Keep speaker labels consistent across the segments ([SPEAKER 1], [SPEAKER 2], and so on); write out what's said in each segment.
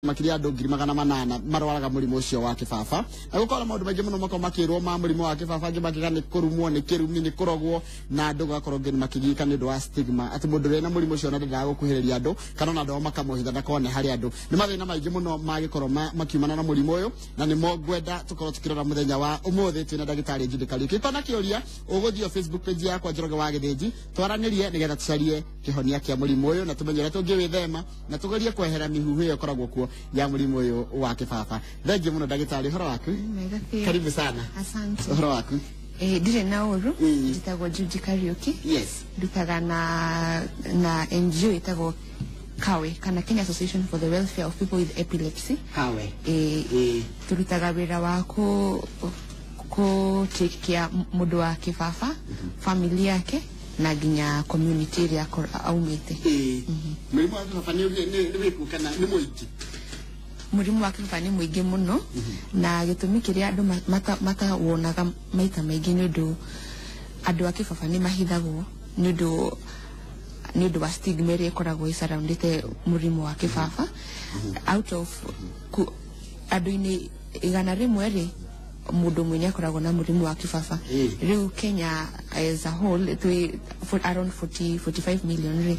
[SPEAKER 1] Makĩria andũ 800,000 marwaraga mũrimũ ũcio wa kĩbaba, na gũkorwo na maũndũ maingĩ mũno makorwo makĩrwo ma mũrimũ wa kĩbaba, angĩ makiuga nĩ kũrumwo, nĩ kĩrumi, nĩ kũrogwo, na andũ gũgakorwo ngĩ makĩgiĩka nĩ ũndũ wa stigma atĩ mũndũ ũrĩa na mũrimũ ũcio na ndendaga gũkuhĩrĩria andũ kana ona andũ ao makamũhitha ndakone harĩ andũ. Nĩ mathĩna maingĩ mũno magĩkorwo makiumana na mũrimũ ũyũ, na nĩmo ngwenda tũkorwo tũkĩrora mũthenya wa ũmũthĩ twĩna ndagĩtarĩ Judy Kariuki. Ũngĩkorwo na kĩũria, ũgũthiĩ Facebook page yakwa, Njoroge wa Gĩthĩnji, twaranĩrie nĩgetha tũcarie kĩhonia kĩa mũrimũ ũyũ na tũmenye ũrĩa tũngĩwĩthema na tugerie kwehera mihuhu ĩyo ĩkoragwo kuo ya mũrimũ ũyũ wa kĩbaba. Thengiũ mũno, ndagĩtarĩ, ũhoro waku?
[SPEAKER 2] Mega biũ.
[SPEAKER 1] Karibu sana.
[SPEAKER 2] Asante.
[SPEAKER 1] Ũhoro waku?
[SPEAKER 2] Ndirĩ na ũru. Njĩtagwo Judy Kariuki. Ndutaga na NGO ĩtagwo KAWE, kana Kenya Association for the Welfare of People with Epilepsy.
[SPEAKER 1] Kawe.
[SPEAKER 2] Turutaga wĩra wa kũ take care mũndũ wa kĩbaba, family yake na nginya community ĩrĩa aumĩte.
[SPEAKER 1] Mũrimũ wa kĩbaba nĩ wĩkuo kana nĩ mũingĩ?
[SPEAKER 2] Mũrimũ wa kĩbaba nĩ mũingĩ mũno, na gĩtũmi kĩrĩa andũ matawonaga maita maingĩ nĩ ũndũ andũ a kĩbaba nĩ mahithagwo nĩ ũndũ wa stigma ĩrĩa ĩkoragwo ĩsurroundĩte mũrimũ wa kĩbaba. Out of andũ-inĩ 100 rĩ, mũndũ ũmwe nĩ akoragwo na mũrimũ wa kĩbaba. Rĩu Kenya as a whole twĩ around 40 45 million rĩ,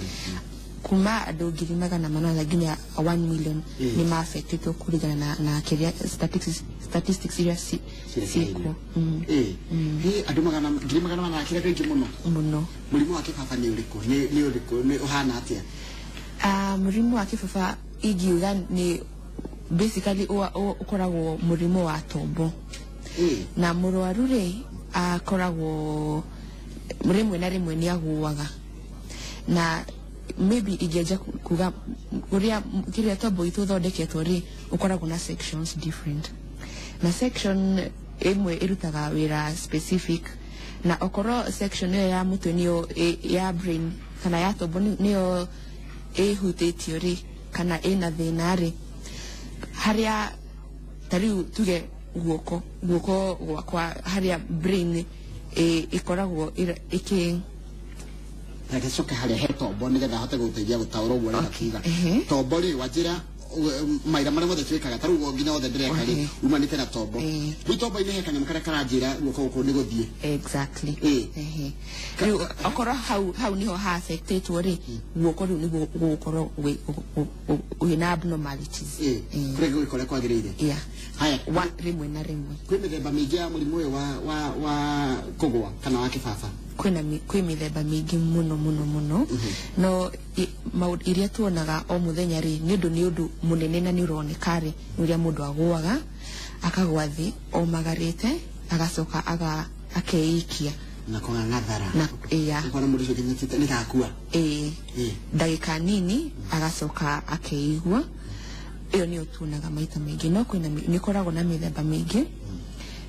[SPEAKER 2] kuma andũ 800,000 nginya 1 million nĩ ma-affectĩtwo kũringana na kĩrĩa statistics iria ciĩkuo.
[SPEAKER 1] Andũ 800,000, kĩrĩa kaingĩ mũno.
[SPEAKER 2] Mũno.
[SPEAKER 1] Mũrimũ wa kĩbaba nĩ ũrĩkũ? Nĩ ũrĩkũ? Nĩ ũhana atĩa?
[SPEAKER 2] Ah, mũrimũ wa kĩbaba ingiuga nĩ basically ũkoragwo mũrimũ wa tombo, na mũrwaru rĩ, akoragwo rĩmwe na rĩmwe nĩ agũaga, na maybe ingĩanjia kuga ũrĩa kĩrĩa tombo itũ ũthondeketwo rĩ, ũkoragwo na sections different, na section ĩmwe ĩrutaga wĩra specific, na okorwo section ĩyo ya mũtwe nĩyo ya brain kana ya tombo nĩyo ĩhutĩtio rĩ, kana ĩna thĩna rĩ, harĩa ta rĩu tuge guoko gwakwa harĩa brain ĩkoragwo ĩkĩ
[SPEAKER 1] Reke coke harĩa he tombo nĩgetha ahote gũteithia gũtaũra ũguo ũrenda kuga. Tombo rĩ, wanjĩra maira marĩa mothe twĩkaga, ta rĩu nginya othe ndĩreka rĩ, umanĩte na tombo. Rĩu tombo-inĩ he kanyamũ karĩa karanjĩra guoko gũkũ nĩ gũthiĩ.
[SPEAKER 2] Exactly. Rĩu okorwo hau niho ha affectĩtwo rĩ, guoko rĩu nĩguo gũgũkorwo wĩna abnormalities.
[SPEAKER 1] Kũrĩa gũgĩkorĩa kwagĩrĩire.
[SPEAKER 2] Yeah.
[SPEAKER 1] Haya.
[SPEAKER 2] Wa rĩmwe na rĩmwe.
[SPEAKER 1] Kwĩ mĩthemba mĩingĩ ya mũrimũ ũyũ wa kũgũa kana wa kĩbaba?
[SPEAKER 2] Kwĩ mĩthemba mĩingĩ mũno mũno mũno, no maũndũ iria tuonaga o mũthenya rĩ, nĩ ũndũ mũnene na nĩ ũroneka rĩ, nĩ ũrĩa mũndũ agũaga, akagwa thĩ omagarĩte, agacoka akeikia.
[SPEAKER 1] Na kũng'ang'athara.
[SPEAKER 2] Na yeah.
[SPEAKER 1] Ũkona mũndũ ũcio nginya nĩ gakua.
[SPEAKER 2] Ndagĩka nini agacoka akeigua. Ĩyo nĩyo tuonaga maita maingĩ, no kwĩna nĩ koragwo na mĩthemba mĩingĩ.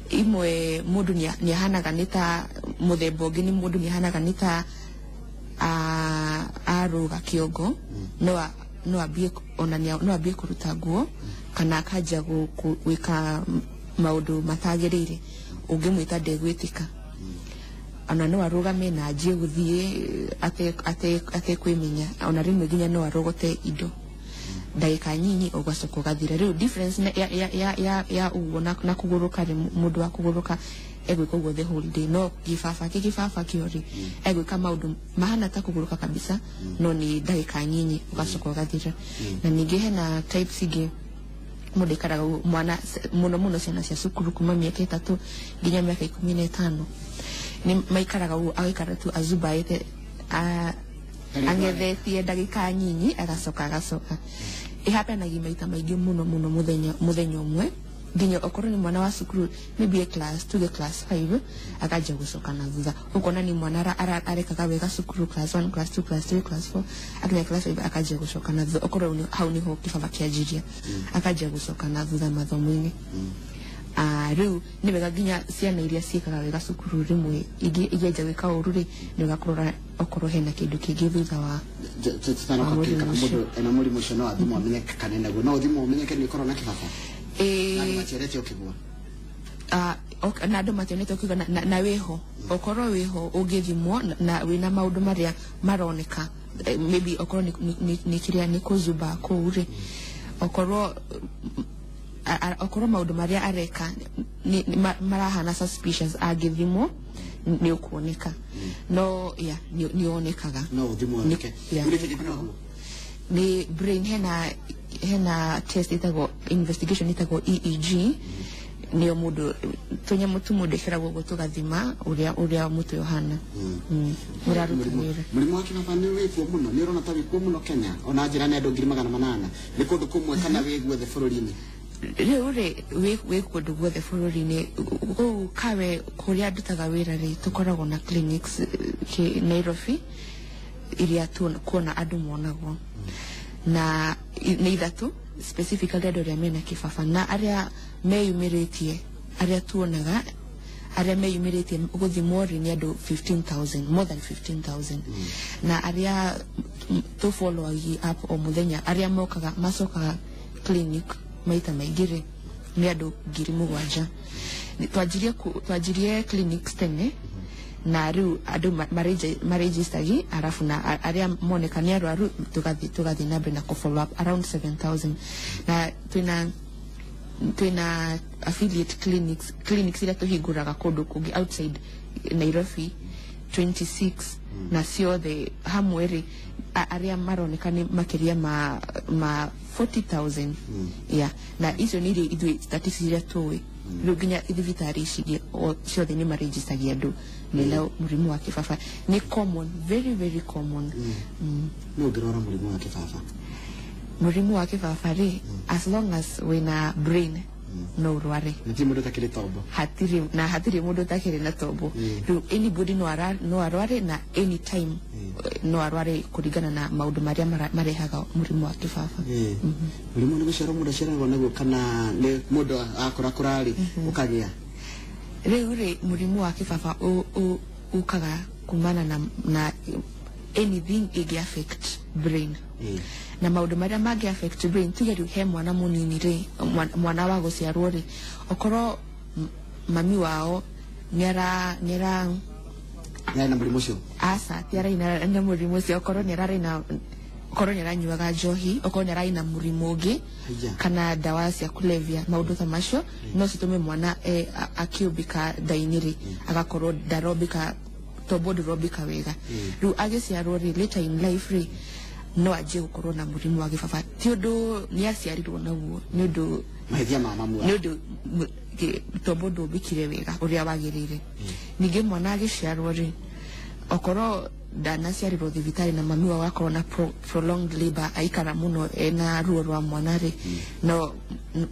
[SPEAKER 2] Imwe mũndũ nĩ ahanaga nĩ ta mũthemba ũngĩ, nĩ mũndũ nĩ ahanaga nĩ ta arũga kĩongo, no ambie ona no ambie kũruta nguo kana akanjia gwĩka maũndũ matagĩrĩire, ũngĩmwĩta ndegwĩtĩka. Ona no arũgame na anjie gũthiĩ atekwĩmenya, ona rĩmwe nginya no arogote indo ndagĩka nyinyi, ũgacoka ũgathira. Rĩu difference ya ũguo na kũgũrũka rĩ, mũndũ wa kũgũrũka egwĩka ũguo the whole day, no gĩbaba kĩ gĩbaba kĩo rĩ, egwĩka maũndũ mahana ta kũgũrũka kabisa, no nĩ ndagĩka nyinyi ũgacoka ũgathira. Na ningĩ hena types ingĩ, mũndũ aikaraga ũguo, mwana mũno mũno ciana cia cukuru kuma mĩaka 3 nginya mĩaka 15 nĩ maikaraga ũguo, agaikara tu azubaĩte, ang'ethetie ndagĩka nyinyi, agacoka ĩhapenagia maita maingĩ mũno mũno mũthenya ũmwe, nginya okorwo nĩ mwana wa cukuru, maybe a class, tuge class 5, akanjia gũcoka na thutha. Ũkona nĩ mwana arekaga wega cukuru class 1, class 2, class 3, class 4, akinya class 5 akanjia gũcoka na thutha. Okorwo hau nĩho kĩbaba kĩanjirie, akanjia gũcoka na thutha mathomo-inĩ. Ah, rĩu nĩ wega nginya ciana iria ciĩkaga wega cukuru rĩmwe ingĩanjia gwĩka ũru rĩ, nĩ wega kũrora okorwo hena kĩndũ kĩngĩ thutha wa
[SPEAKER 1] Tutanoka
[SPEAKER 2] wa mũrimũ
[SPEAKER 1] kana
[SPEAKER 2] ũcio.
[SPEAKER 1] Mũndũ ena mũrimũ ũcio no athimwo amenyeke kana enaguo? No ũthimwo ũmenyeke nĩ ũkorwo na kĩbaba na andũ mationete ũkĩgua?
[SPEAKER 2] Ah, ok, na andũ mationete ũkiuga na wĩho, okorwo wĩho ũngĩthimwo na wĩna maũndũ marĩa maroneka, maybe okorwo nĩ kĩrĩa nĩ kũzuba kũu rĩ, Okorwo okorwo maũndũ marĩa areka marahana suspicious, angĩthimwo nĩ ũkuoneka. No yeah, nĩ wonekaga.
[SPEAKER 1] No ũthimwo woneke.
[SPEAKER 2] Yeah.
[SPEAKER 1] Nĩ kĩĩ gĩthimagwo?
[SPEAKER 2] Nĩ brain. Hena test ĩtagwo, investigation ĩtagwo EEG. Nĩyo mũndũ tũnyamũ tu mũndũ ĩkĩragwo ũguo tũgathima ũrĩa mũtwe ũhana, ũraruta wĩra.
[SPEAKER 1] Mũrimũ wa kĩbaba nĩ wĩkuo mũno? Nĩ ũrona ta wĩkuo mũno Kenya? Ona njĩra nĩ andũ 800,000, nĩ kũndũ kũmwe kana wĩ guothe bũrũri-inĩ?
[SPEAKER 2] Rĩu rĩ, wĩ kũndũ guothe bũrũri-inĩ. Kũu kawe kũrĩa ndutaga wĩra rĩ, tũkoragwo na clinics Nairobi iria kuona andũ monagwo na nĩ ithatũ specifically andũ arĩa mena kĩbaba na arĩa meyumĩrĩtie, arĩa tuonaga arĩa meyumĩrĩtie gũthimwo rĩ, nĩ andũ 15,000, more than 15,000. Na arĩa tũ followagi up o mũthenya, arĩa mokaga macokaga clinic maita maingĩ rĩ, nĩ andũ 7,000. Twanjirie clinics tene na rĩu andũ marejistagi, arabu na arĩa moneka nĩ arwaru tũgathiĩ na mbere na kũ follow up around 7000. Na twĩna affiliate clinics, clinics iria tũhingũraga kũndũ kũngĩ outside Nairobi, 26, na ciothe hamwe rĩ, arĩa maroneka nĩ makĩria ma 40,000. Yeah, na icio nĩ iria ithuĩ statistics iria tũĩ. Rĩu nginya thibitarĩ ici ingĩ ciothe nĩ marejistagia andũ mena mũrimũ wa kĩbaba. Nĩ common, very very common.
[SPEAKER 1] Nĩ ũngĩrwara mũrimũ wa kĩbaba?
[SPEAKER 2] Mũrimũ wa kĩbaba rĩ, as long as wĩna brain no ũrware.
[SPEAKER 1] Gũtirĩ mũndũ ũtakĩrĩ tombo.
[SPEAKER 2] Hatirĩ, na hatirĩ mũndũ ũtakĩrĩ na tombo. Rĩu anybody no arware na anytime no arware kũringana na maũndũ marĩa marehaga mũrimũ wa kĩbaba.
[SPEAKER 1] Mũrimũ nĩ gũciarwo mũndũ aciaragwo naguo kana nĩ mũndũ akũrakũra rĩ ũkagĩa?
[SPEAKER 2] Rĩu rĩ, mũrimũ wa kĩbaba ũkaga kumana na anything ĩngĩ affect brain. Na maũndũ marĩa mangĩ affect brain, tuge rĩu he mwana mũnini rĩ, mwana wa gũciarwo rĩ, okorwo mami wao nĩara
[SPEAKER 1] Nĩ na mũrimũ ũcio?
[SPEAKER 2] Aca, ti araina na mũrimũ ũcio. Okorwo nĩ ararĩ na, okorwo nĩ aranyuaga njohi, okorwo nĩ ararĩ na mũrimũ ũngĩ
[SPEAKER 1] Haya.
[SPEAKER 2] kana ndawa cia kulevya, maũndũ ta macio no citũme mwana akĩũmbĩka nda-inĩ rĩ, agakorwo ndarombĩka, tombo ndũrombĩka wega. Rĩu agĩciarwo rĩ, later in life rĩ, no anjie gũkorwo na mũrimũ wa gĩbaba. Ti ũndũ nĩ aciarirwo naguo, nĩ ũndũ
[SPEAKER 1] Mahĩtia ma mamu.
[SPEAKER 2] Nĩ ũndũ tombo ndũmbĩkire wega ũrĩa wagĩrĩire. Ningĩ mwana agĩciarwo rĩ, okorwo ndanaciarirwo thibitarĩ na mami wao akorwo na prolonged labor, aikara mũno ena ruo rwa mwana rĩ, no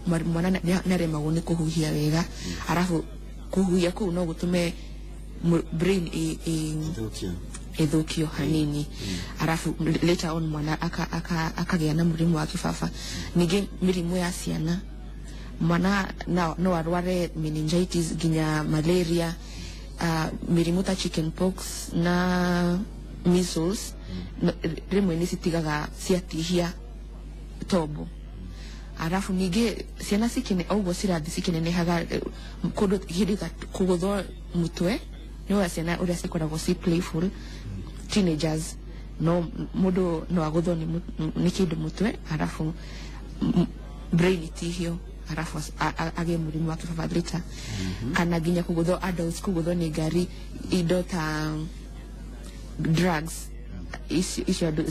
[SPEAKER 2] mwana nĩaremagwo nĩ kũhuhia wega, arabu kũhuhia kũu no gũtũme brain
[SPEAKER 1] Thũkio.
[SPEAKER 2] Ĩthũkio hanini, arabu later on mwana akagĩa na mũrimũ wa kĩbaba. Ningĩ mĩrimũ ya ciana, mwana no arware meningitis, nginya malaria, mĩrimũ ta chicken pox na measles, rĩmwe nĩ citigaga ciatihia tombo. Arabu ningĩ ciana cikine o ũguo cirathiĩ cikĩnenehaga, kũndũ hĩndĩ ta kũgũthwo mũtwe, nĩ ũrĩa ciana ũrĩa cikoragwo ci playful, teenagers, no mũndũ no agũthwo nĩ kĩndũ mũtwe, arabu brain itihio, arabu agĩe mũrimũ wa kĩbaba later. Kana nginya kũgũthwo, adults kũgũthwo nĩ ngari, indo ta drugs icio andũ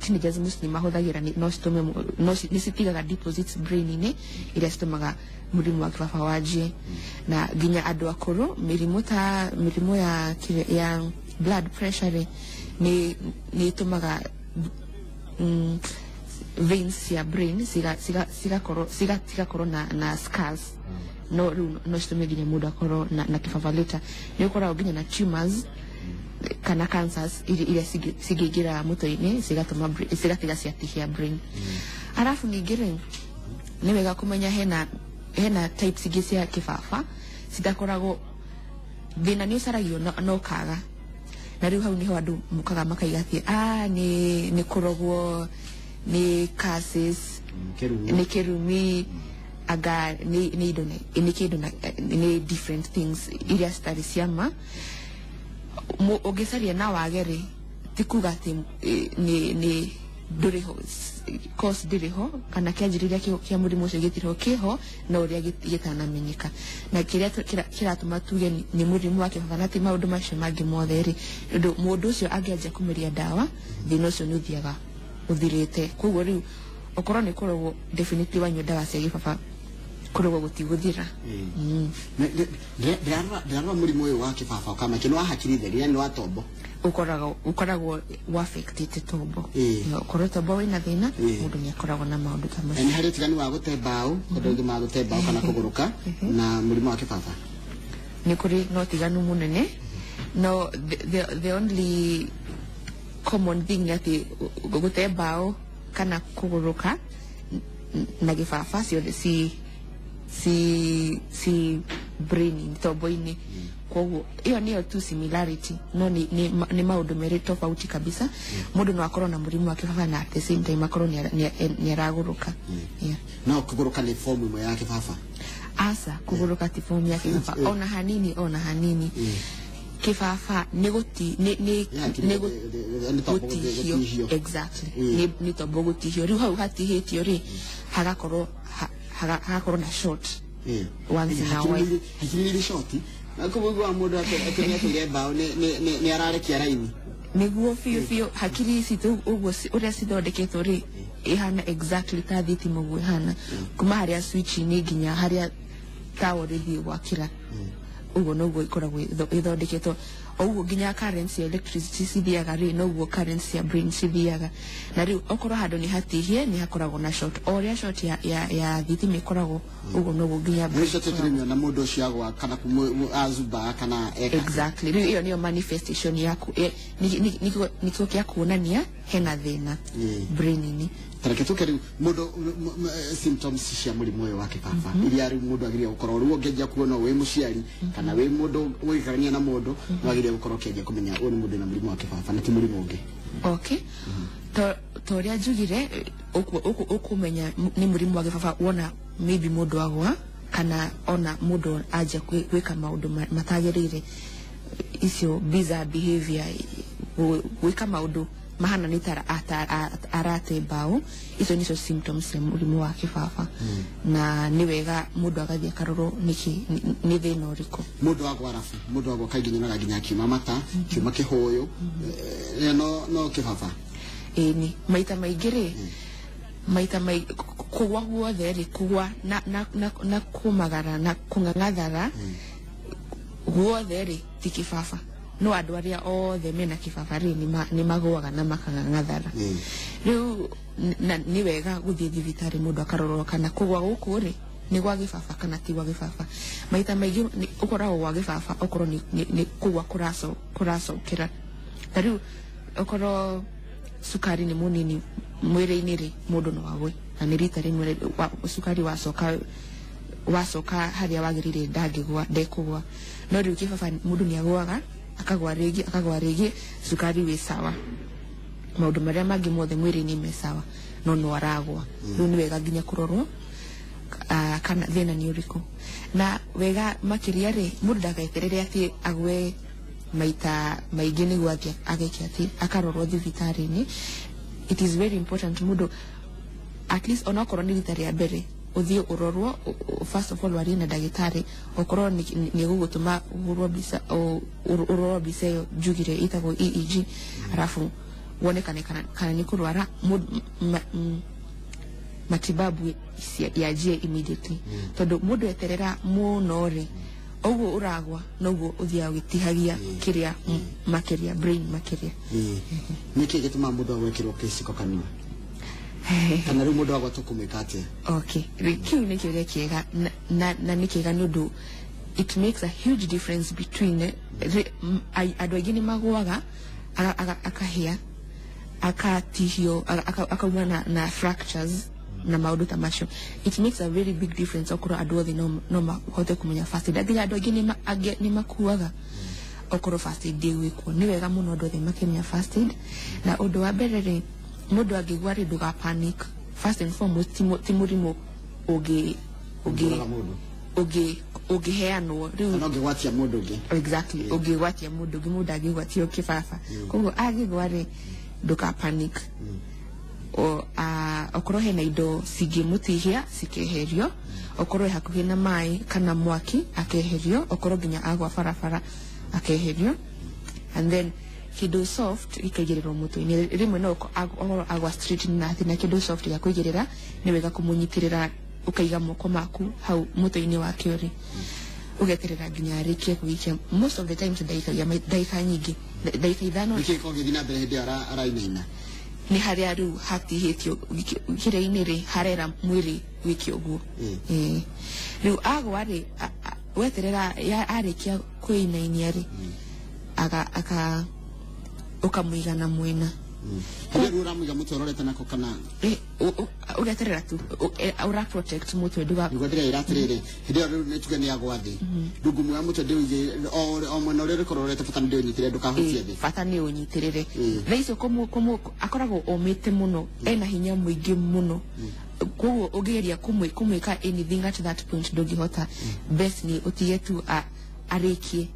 [SPEAKER 2] teenagers mostly mahũthagĩra, no citũme no nĩ citigaga deposits brain-inĩ iria citũmaga mũrimũ wa kĩbaba wanjie. Na nginya andũ akũrũ, mĩrimũ ta mĩrimũ ya blood pressure rĩ, nĩ ĩtũmaga veins cia brain cigakorwo cigakorwo na scars, no rĩu no citũme nginya mũndũ akorwo na kĩbaba later. Nĩ ũkoragwo nginya na tumors kana cancers iria cingĩingĩra mũtwe-inĩ cigatũma cigatiga ciatihia brain. Arabu ningĩ rĩ, nĩ wega kũmenya hena types ingĩ cia kĩbaba citakoragwo thĩna, nĩ ũcaragio no ũkaga. Na rĩu hau nĩho andũ mũkaga makaiga atĩ nĩ kũrogwo, nĩ curses,
[SPEAKER 1] Kĩrumi.
[SPEAKER 2] Nĩ kĩrumi, anga nĩ indo nĩ kĩndũ na nĩ different things iria citarĩ cia ma. Ũngĩcaria na wage rĩ, ti kuga atĩ nĩ Ndũrĩ ho, cause ndĩrĩ ho kana kĩanjĩrĩria kĩa mũrimũ ũcio gĩtirĩ ho, kĩho no ũrĩa gĩtanamenyeka. Na kĩrĩa kĩratũma tuge nĩ mũrimũ wa kĩbaba na ti maũndũ macio mangĩ mothe rĩ, ũndũ mũndũ ũcio angĩanjia kũmeria ndawa, thĩna ũcio nĩ ũthiaga ũthirĩte. Koguo rĩu okorwo nĩ kũrogwo, definitely wanyua ndawa cia gĩbaba, kũrogwo gũtigũthira.
[SPEAKER 1] Ndĩrarora mũrimũ ũyũ wa kĩbaba ũkamakio nĩ wa hakiri theri, yani nĩ wa tombo.
[SPEAKER 2] Ũkoragwo affected tombo.
[SPEAKER 1] Ĩĩ.
[SPEAKER 2] Ũkorwo tombo wĩna thĩna, mũndũ nĩ akoragwo na maũndũ ta
[SPEAKER 1] Na
[SPEAKER 2] macio.
[SPEAKER 1] Nĩ harĩ ũtiganu wa gũte mbaũ, tondũ angĩ magũte mbaũ kana kũgũrũka, na mũrimũ wa kĩbaba?
[SPEAKER 2] Nĩ kũrĩ na ũtiganu mũnene, no the only common thing nĩ atĩ gũte mbaũ kana kũgũrũka na gĩbaba ciothe ci brain, tombo-inĩ. Koguo ĩyo nĩyo tu similarity, no nĩ maũndũ merĩ tofauti kabisa. Mũndũ no akorwo na mũrimũ wa kĩbaba na at the same time akorwo nĩ aragũrũka, yeah.
[SPEAKER 1] No kũgũrũka nĩ form ĩmwe ya kĩbaba?
[SPEAKER 2] Aca, kũgũrũka ti form ya kĩbaba ona hanini, ona hanini. Kĩbaba nĩ gũti nĩ
[SPEAKER 1] Yeah,
[SPEAKER 2] nĩ
[SPEAKER 1] nĩ tombo
[SPEAKER 2] gũtihio.
[SPEAKER 1] Gũtihio.
[SPEAKER 2] Exactly. Nĩ tombo gũtihio. Rĩu hau hatihĩtio rĩ, hagakorwo hagakorwo na short once in a while.
[SPEAKER 1] Hakiri nĩ irĩ short, na kũmũigua mũndũ atĩ nĩ atũire mbaũ, nĩ ararekia raini.
[SPEAKER 2] Nĩguo biũ biũ. Hakiri citũ ũguo ũrĩa cithondeketwo rĩ, ĩhana exactly ta thitima ũguo ĩhana, kuma harĩa switch-inĩ nginya harĩa tawa rĩthiĩ gwakĩra, ũguo noguo ĩkoragwo ĩthondeketwo. O ũguo nginya current cia electricity cithiaga rĩ, noguo current cia brain cithiaga. Na rĩu okorwo handũ nĩ hatihie, nĩ hakoragwo na short. O ũrĩa short ya thitima ĩkoragwo, ũguo noguo nginya
[SPEAKER 1] Nĩ
[SPEAKER 2] brain
[SPEAKER 1] short
[SPEAKER 2] ĩkoragwo.
[SPEAKER 1] Tũrĩmĩona mũndũ ũcio agwa kana azuba kana eka.
[SPEAKER 2] Exactly. Rĩu ĩyo nĩyo manifestation yaku, nĩkĩo kĩa kuonania hena thĩna brain-inĩ.
[SPEAKER 1] Tareke tuke rĩu mũndũ symptoms cia mũrimũ ũyũ wa kĩbaba iria rĩu mũndũ agĩrĩire gũkorwo, rĩu ũngĩanjia kuona wĩ mũciari kana wĩ mũndũ ũgĩikarania na mũndũ, nĩ wagĩrĩire gũkorwo ũkĩanjia kũmenya ũyũ nĩ mũndũ wĩna mũrimũ wa kĩbaba na ti mũrimũ ũngĩ.
[SPEAKER 2] Okay, to ũrĩa njugire, ũkũmenya nĩ mũrimũ wa gĩbaba wona maybe mũndũ agwa kana ona mũndũ anjia gwĩka maũndũ matagĩrĩire, icio bizarre behavior, gwĩka maũndũ mahana nĩ ta arate mbaũ. Icio nicio symptoms cia mũrimũ wa kĩbaba, na nĩ wega mũndũ agathiĩ akarorwo nĩkĩ, nĩ thĩna ũrĩkũ.
[SPEAKER 1] Mũndũ agwa arabu, mũndũ agwa kaingĩ nyonaga nginya akiuma mata, kiuma kĩhũyũ, no kĩbaba?
[SPEAKER 2] Ĩni, maita maingĩ rĩ, maita mai kũgwa guothe rĩ, kũgwa na kũmagara na kũng'ang'athara guothe rĩ, ti kĩbaba. No andũ arĩa othe mena kĩbaba rĩ, nĩ magũaga na makang'ang'athara. Rĩu na nĩ wega gũthiĩ thibitarĩ mũndũ akarorwo kana kũgwa gũkũ rĩ, nĩ gwa gĩbaba kana ti gwa gĩbaba. Maita maingĩ ũkoragwo gwa gĩbaba okorwo nĩ kũgwa kũracokera. Ta rĩu okorwo cukari nĩ mũnini mwĩrĩ-inĩ rĩ, mũndũ no agwe na nĩ rita rĩmwe cukari wacoka harĩa wagĩrĩire, ndangĩgwa, ndekũgwa. No rĩu kĩbaba mũndũ nĩ agwaga, akagwa rĩngĩ, akagwa rĩngĩ, cukari wĩ sawa, maũndũ marĩa mangĩ mothe mwĩrĩ-inĩ me sawa, no no aragwa. Rĩu nĩ wega nginya kũrorwo kana thĩna nĩ ũrĩkũ. Na wega makĩria rĩ, mũndũ ndagaeterere atĩ agwe maita maingĩ nĩguo athiĩ ageke atĩ akarorwo thibitarĩ-inĩ. It is very important mũndũ at least onakorwo nĩ rita rĩa mbere ũthiĩ ũrorwo. First of all warie na ndagĩtarĩ, okorwo nĩ gũgũtũma ũhũrwo mbica, ũrorwo mbica ĩyo njugire ĩtagwo EEG, arabu wonekane kana nĩ kũrwara, matibabu yanjie immediately. Tondũ mũndũ eterera mũno rĩ, ũguo ũragwa noguo ũthiaga ũgĩtihagia kĩrĩa makĩria, brain makĩria.
[SPEAKER 1] Nĩ kĩĩ gĩtũmaga mũndũ agwĩkĩrwo gĩciko kanua, kana rĩu mũndũ agwa tũkũmwĩka atĩa?
[SPEAKER 2] Okay. Kĩu nĩ kĩũria kĩega, na nĩ kĩega nĩ ũndũ it makes a huge difference between andũ aingĩ nĩ magũaga akahĩa, akatihio, akauma na fractures na maũndũ ta macio. It makes a very big difference okorwo andũ othe no mahote kũmenya first aid. Nginya andũ aingĩ angĩ nĩ makuaga okorwo first aid ndĩgwĩkwo. Nĩ wega mũno andũ othe makĩmenya first aid. Na ũndũ wa mbere rĩ, mũndũ angĩgwa rĩ, ndũga panic. First and foremost, ti mũrimũ ũngĩ ũngĩ
[SPEAKER 1] Ũngĩũraga mũndũ.
[SPEAKER 2] Ũngĩheanwo rĩu.
[SPEAKER 1] Kana ũngĩgwatia mũndũ ũngĩ.
[SPEAKER 2] Exactly, ũngĩgwatia mũndũ ũngĩ, mũndũ angĩgwatio kĩbaba. Koguo angĩgwa rĩ, ndũka panic. Okorwo hena indo cingĩmũtihia cikeherio, okorwo e hakuhĩ na maĩ kana mwaki akeherio, okorwo nginya agwa barabara akeherio, and then kĩndũ soft gĩkaigĩrĩrwo mũtwe-inĩ. Rĩmwe no okorwo agwa street na athi na kĩndũ soft gĩa kũigĩrĩra, nĩ wega kũmũnyitĩrĩra, ũkaiga moko maku hau mũtwe-inĩ wake ũrĩ, ũgeterera nginya arĩkie kũikia. Most of the times ndagĩka nyingĩ, ndagĩka 5.
[SPEAKER 1] Nĩkĩ gĩkoragwo gĩgĩthiĩ na mbere hĩndĩ ĩyo arainaina?
[SPEAKER 2] Nĩ harĩa rĩu hatihĩtio kĩrĩa-inĩ rĩ, harera mwĩrĩ wĩke ũguo. Ĩĩ. Rĩu agwa rĩ, weterera arĩkia kwĩinainia rĩ, aka ũkamũiga na mwena.
[SPEAKER 1] Hĩndĩ ĩyo rĩu ũramũiga mũtwe ũrorete nako kana?
[SPEAKER 2] Ũgeterera tu, ũra protect mũtwe ndũga.
[SPEAKER 1] Nĩguo ndĩraira atĩrĩrĩ, hĩndĩ ĩyo rĩu nĩ tuge nĩ agwa thĩ, rĩu ngũmuoya mũtwe ndĩũige o mwena ũrĩa ũrĩkorwo ũrorete, bata nĩ ndĩũnyitĩre ndũkahutie thĩ.
[SPEAKER 2] Bata nĩ ũnyitĩrĩre. Thaa icio akoragwo omĩte mũno, ena hinya mũingĩ mũno, koguo ũngĩgeria kũmwĩka anything at that point ndũngĩhota. Best nĩ ũtige tu arĩkie,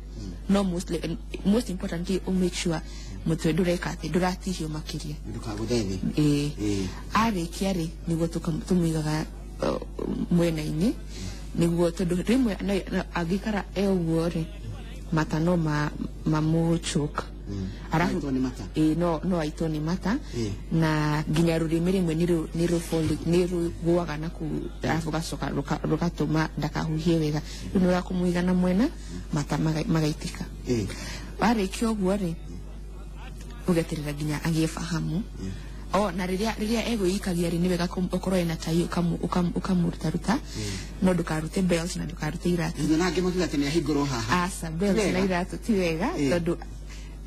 [SPEAKER 2] no mostly, most importantly, make sure mũtwe ndũreka atĩ ndũratihio makĩria.
[SPEAKER 1] Ndũkagũthe thĩ.
[SPEAKER 2] Ĩĩ. Arĩkia rĩ, nĩguo tũmũigaga mwena-inĩ, nĩguo tondũ rĩmwe angĩikara e ũguo rĩ, mata no mamũchoke. Arabu
[SPEAKER 1] Aitwo nĩ mata.
[SPEAKER 2] Ĩĩ, no aitwo nĩ mata. Na nginya rũrĩmĩ rĩmwe nĩ rũgũaga na kũu, arabu gacoka rũgatũma ndakahuhie wega. Rĩu nĩ ũrakũmũiga na mwena, mata magaitĩka. Warĩkia ũguo rĩ, ũgeterera nginya agĩe fahamu. O na rĩrĩa egwĩikagia rĩ, nĩ wega ũkorwo ena tai ũkamũrutaruta, no ndũkarute belt na ndũkarute iratũ.
[SPEAKER 1] Nyonaga angĩ makiuga atĩ nĩ ahingũrwo haha.
[SPEAKER 2] Aca, belt
[SPEAKER 1] Wega.
[SPEAKER 2] na iratũ ti wega. Tondũ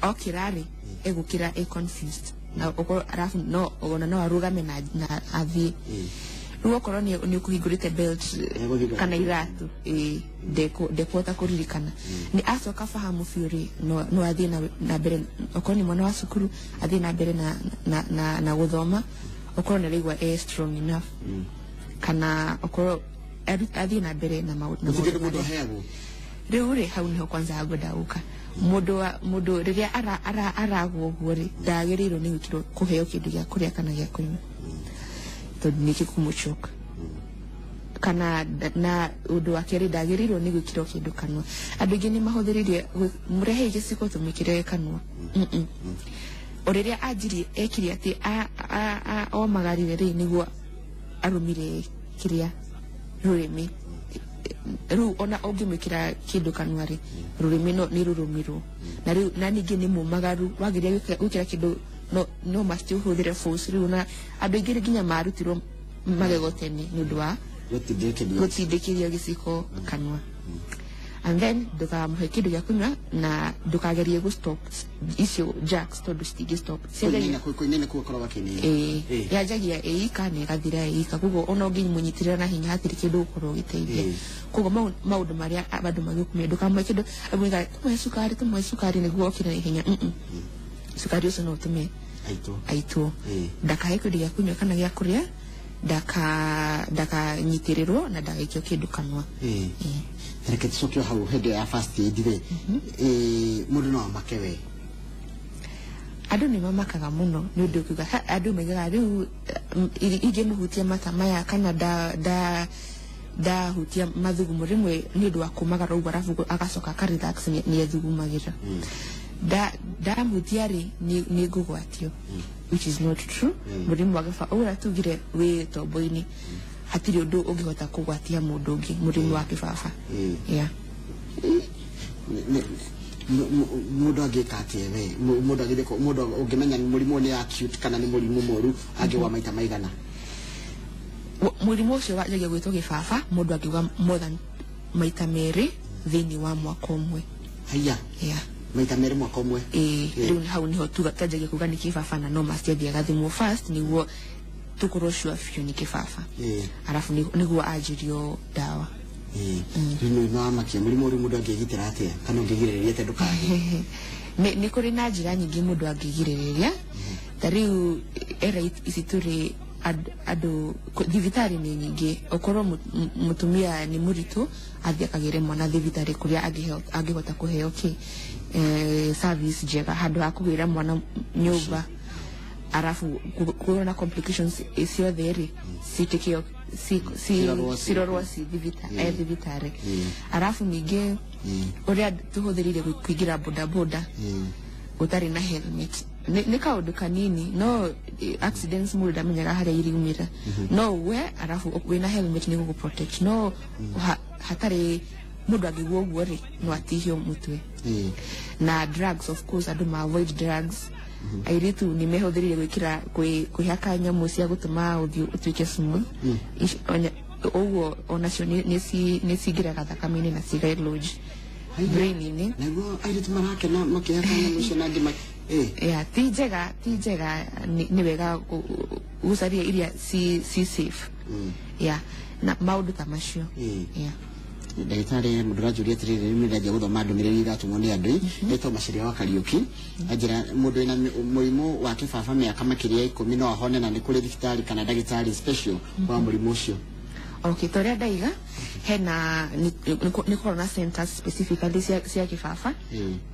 [SPEAKER 2] okĩra rĩ, egũkĩra e confused na ũkorwo arabu no ona no arũgame na athiĩ. Rĩu okorwo nĩ ũkũhingũrĩte belt
[SPEAKER 1] Egũthiĩ
[SPEAKER 2] kana iratũ, ĩĩ, ndekuhota kũririkana. Nĩ acoka fahamu biũ rĩ, no athiĩ na mbere, okorwo nĩ mwana wa cukuru athiĩ na mbere na gũthoma, okorwo nĩ araigua e strong enough, kana okorwo athiĩ na mbere na
[SPEAKER 1] Gũtirĩ
[SPEAKER 2] maũndũ
[SPEAKER 1] kĩndũ mũndũ
[SPEAKER 2] marĩa.
[SPEAKER 1] aheagwo?
[SPEAKER 2] Rĩu rĩ, hau niho kwanza ngwenda gũka. Mũndũ wa mũndũ rĩrĩa aragwo ũguo rĩ, ndagĩrĩirwo nĩ gwĩkĩrwo kũheo kĩndũ gĩa kũrĩa kana gĩa kũnyua, tondũ nĩ gĩkũmũchoka. Kana na ũndũ wa kerĩ, ndagĩrĩirwo nĩ gwĩkĩrwo kĩndũ kanua. Andũ aingĩ nĩ mahũthĩrĩrie mũrehei gĩciko tũmwĩkĩre kanua. O rĩrĩa anjirie ekire atĩ omagarire rĩ, nĩguo arũmire kĩrĩa rũrĩmĩ. Rĩu ona ũngĩmwĩkĩra kĩndũ kanua rĩ, rũrĩmĩ no nĩ rũrũmirwo na rĩu na ningĩ nĩ mũmagaru, wageria gwĩkĩra kĩndũ no must ũhũthĩre force. Rĩu na andũ aingĩ nginya marutirwo magego tene nĩ ũndũ wa
[SPEAKER 1] gũtindĩkĩrio
[SPEAKER 2] gũtindĩkĩrio gĩciko kanua. And then ndũkamũhe kĩndũ gĩa kũnyua na ndũkagerie gũ stop icio jerks, tondũ citingĩ stop.
[SPEAKER 1] Kũinaina kũinaina kũu akoragwo akĩinaina.
[SPEAKER 2] Ĩĩ, yanjagia ĩika na ĩgathira ĩika, koguo ona ũngĩmũnyitĩrĩra na hinya hatirĩ kĩndũ ũgũkorwo ũgĩteithia. Koguo maũndũ marĩa andũ magĩkũmenya, ndũkamũhe kĩndũ amwĩra tũmũhe cukari, tũmũhe cukari nĩguo okĩre na ihenya. Cukari ũcio no ũtũme
[SPEAKER 1] aitwo.
[SPEAKER 2] Aitwo. Ndakahe kĩndũ gĩa kũnyua kana gĩa kũrĩa, ndakanyitĩrĩrwo na ndagaikio kĩndũ kanua. Ĩĩ.
[SPEAKER 1] Reke tũcoke o hau hĩndĩ ya first aid rĩ, mũndũ no amake we?
[SPEAKER 2] Andũ nĩ mamakaga mũno nĩ ũndũ ũkiuga andũ maigaga rĩu ingĩmũhutia mata maya kana nda ndahutia mathugumo rĩmwe nĩ ũndũ wa kũmagara ũguo, arabu agacoka aka relax, nĩ ethugumagĩra, ndamuhutia rĩ, nĩ ngũgwatio, which is not true. Mũrimũ wa gĩbaba ũrĩa tugire wĩ tombo-inĩ, hatirĩ ũndũ ũngĩhota kũgwatia mũndũ ũngĩ mũrimũ wa kĩbaba. Yeah.
[SPEAKER 1] Mũndũ angĩka atĩa we? Mũndũ agĩthiĩ mũndũ ũngĩmenya nĩ mũrimũ nĩ acute kana nĩ mũrimũ mũru angĩgwa maita maigana?
[SPEAKER 2] Mũrimũ ũcio wanjagia gwĩtwo gĩbaba mũndũ angĩgwa more than maita 2 thĩinĩ wa mwaka ũmwe.
[SPEAKER 1] Haiya.
[SPEAKER 2] Yeah.
[SPEAKER 1] Maita 2 mwaka ũmwe?
[SPEAKER 2] Ĩĩ. Rĩu hau niho tuga twanjagia kuga nĩ kĩbaba, na no must athiĩ agathimwo first nĩguo tũkorwo sure biũ nĩ kĩbaba. Arabu nĩguo anjĩrio ndawa.
[SPEAKER 1] Rĩu nĩ wamakia mũrimũ ũrĩ mũndũ angĩgitĩra atĩa kana ũngĩgirĩrĩria atĩa ndũkagĩe?
[SPEAKER 2] Nĩ kũrĩ na njĩra nyingĩ mũndũ angĩgirĩrĩria. Ta rĩu era ici tũrĩ andũ thibitarĩ nĩ nyingĩ. Okorwo mũtumia nĩ mũritũ, athiĩ akagĩre mwana thibitarĩ kũrĩa angĩhota kũheo kĩ service njega handũ ha kũgĩra mwana nyũmba. Arafu kuona na complications ciothe rĩ, citikio
[SPEAKER 1] Cirorwo
[SPEAKER 2] cirorwo ci thibitarĩ. Arafu ningĩ ũrĩa tũhũthĩrire kũingĩra bodaboda ũtarĩ na helmet nĩ kaũndũ kanini, no accidents mũndũ ndamenyaga harĩa iriumĩra. No we arafu wĩna helmet nĩ gũgũ protect, no hatarĩ mũndũ angĩgua ũguo rĩ, no atihio mũtwe. Na drugs, of course, andũ ma avoid drugs. Airĩtu nĩ mehũthĩrire gwĩkĩra kwĩhaka nyamũ cia gũtũma ũthiũ ũtuĩke smooth. Ũguo onacio nĩ cingĩraga thakame-inĩ na cigailodge brain-inĩ.
[SPEAKER 1] Naguo airĩtu marakena makĩhaka nyamũ icio na angĩ
[SPEAKER 2] Yeah, ti njega, ti njega. Nĩ wega gũcaria iria ci safe, yeah, na maũndũ ta macio. Yeah.
[SPEAKER 1] Ndagĩtarĩ, mũndũ ũranjũria atĩrĩrĩ, rĩu nĩndanjia gũthoma ndũmĩrĩri iratũmwo nĩ andũ. Etwo Maciria wa Kariũki, anjĩra mũndũ wĩna mũrimũ wa kĩbaba mĩaka makĩria ya 10 no ahone, na nĩ kũrĩ thibitarĩ kana ndagĩtarĩ special wa mũrimũ ũcio?
[SPEAKER 2] Okay, ta ũrĩa ndaiga, hena nĩ kũrona na centers specifically cia kĩbaba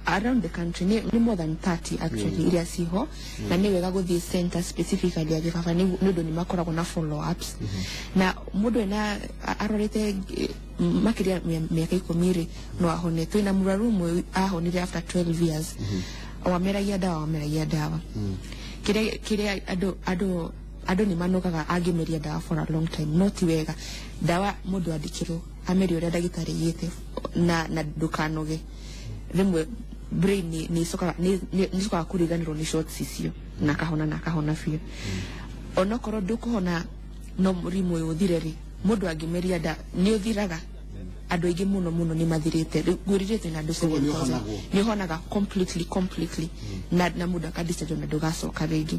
[SPEAKER 2] around the country. Nĩ more than 30 actually iria ciho, na nĩ wega gũthiĩ center specifically ya kĩbaba nĩ ũndũ nĩ makoragwo na follow ups. Na mũndũ ena arorete makĩria mĩaka 10 rĩ, no ahone. Twĩna mũrwaru ũmwe ahonire after 12 years, wameragia ndawa, wameragia ndawa. Kĩrĩa andũ nĩ manogaga angĩmeria ndawa for a long time, no ti wega. Ndawa mũndũ andĩkĩrwo amerie ũrĩa ndagĩtarĩ aigĩte, na ndũkanoge. Rĩmwe brain nĩ ĩcokaga kũriganĩrwo nĩ shots icio na akahona, na akahona biũ. Onokorwo ndũkũhona no mũrimũ ũyũ ũthire rĩ, mũndũ angĩmeria nda nĩ ũthiraga. Andũ aingĩ mũno mũno nĩ mathirĩte. Rĩu ngwĩrire na andũ
[SPEAKER 1] Koguo nĩ
[SPEAKER 2] 7,000.
[SPEAKER 1] ũhonagwo?
[SPEAKER 2] Nĩ ũhonaga completely, completely, na mũndũ akadischarge na ndũgacoka rĩngĩ.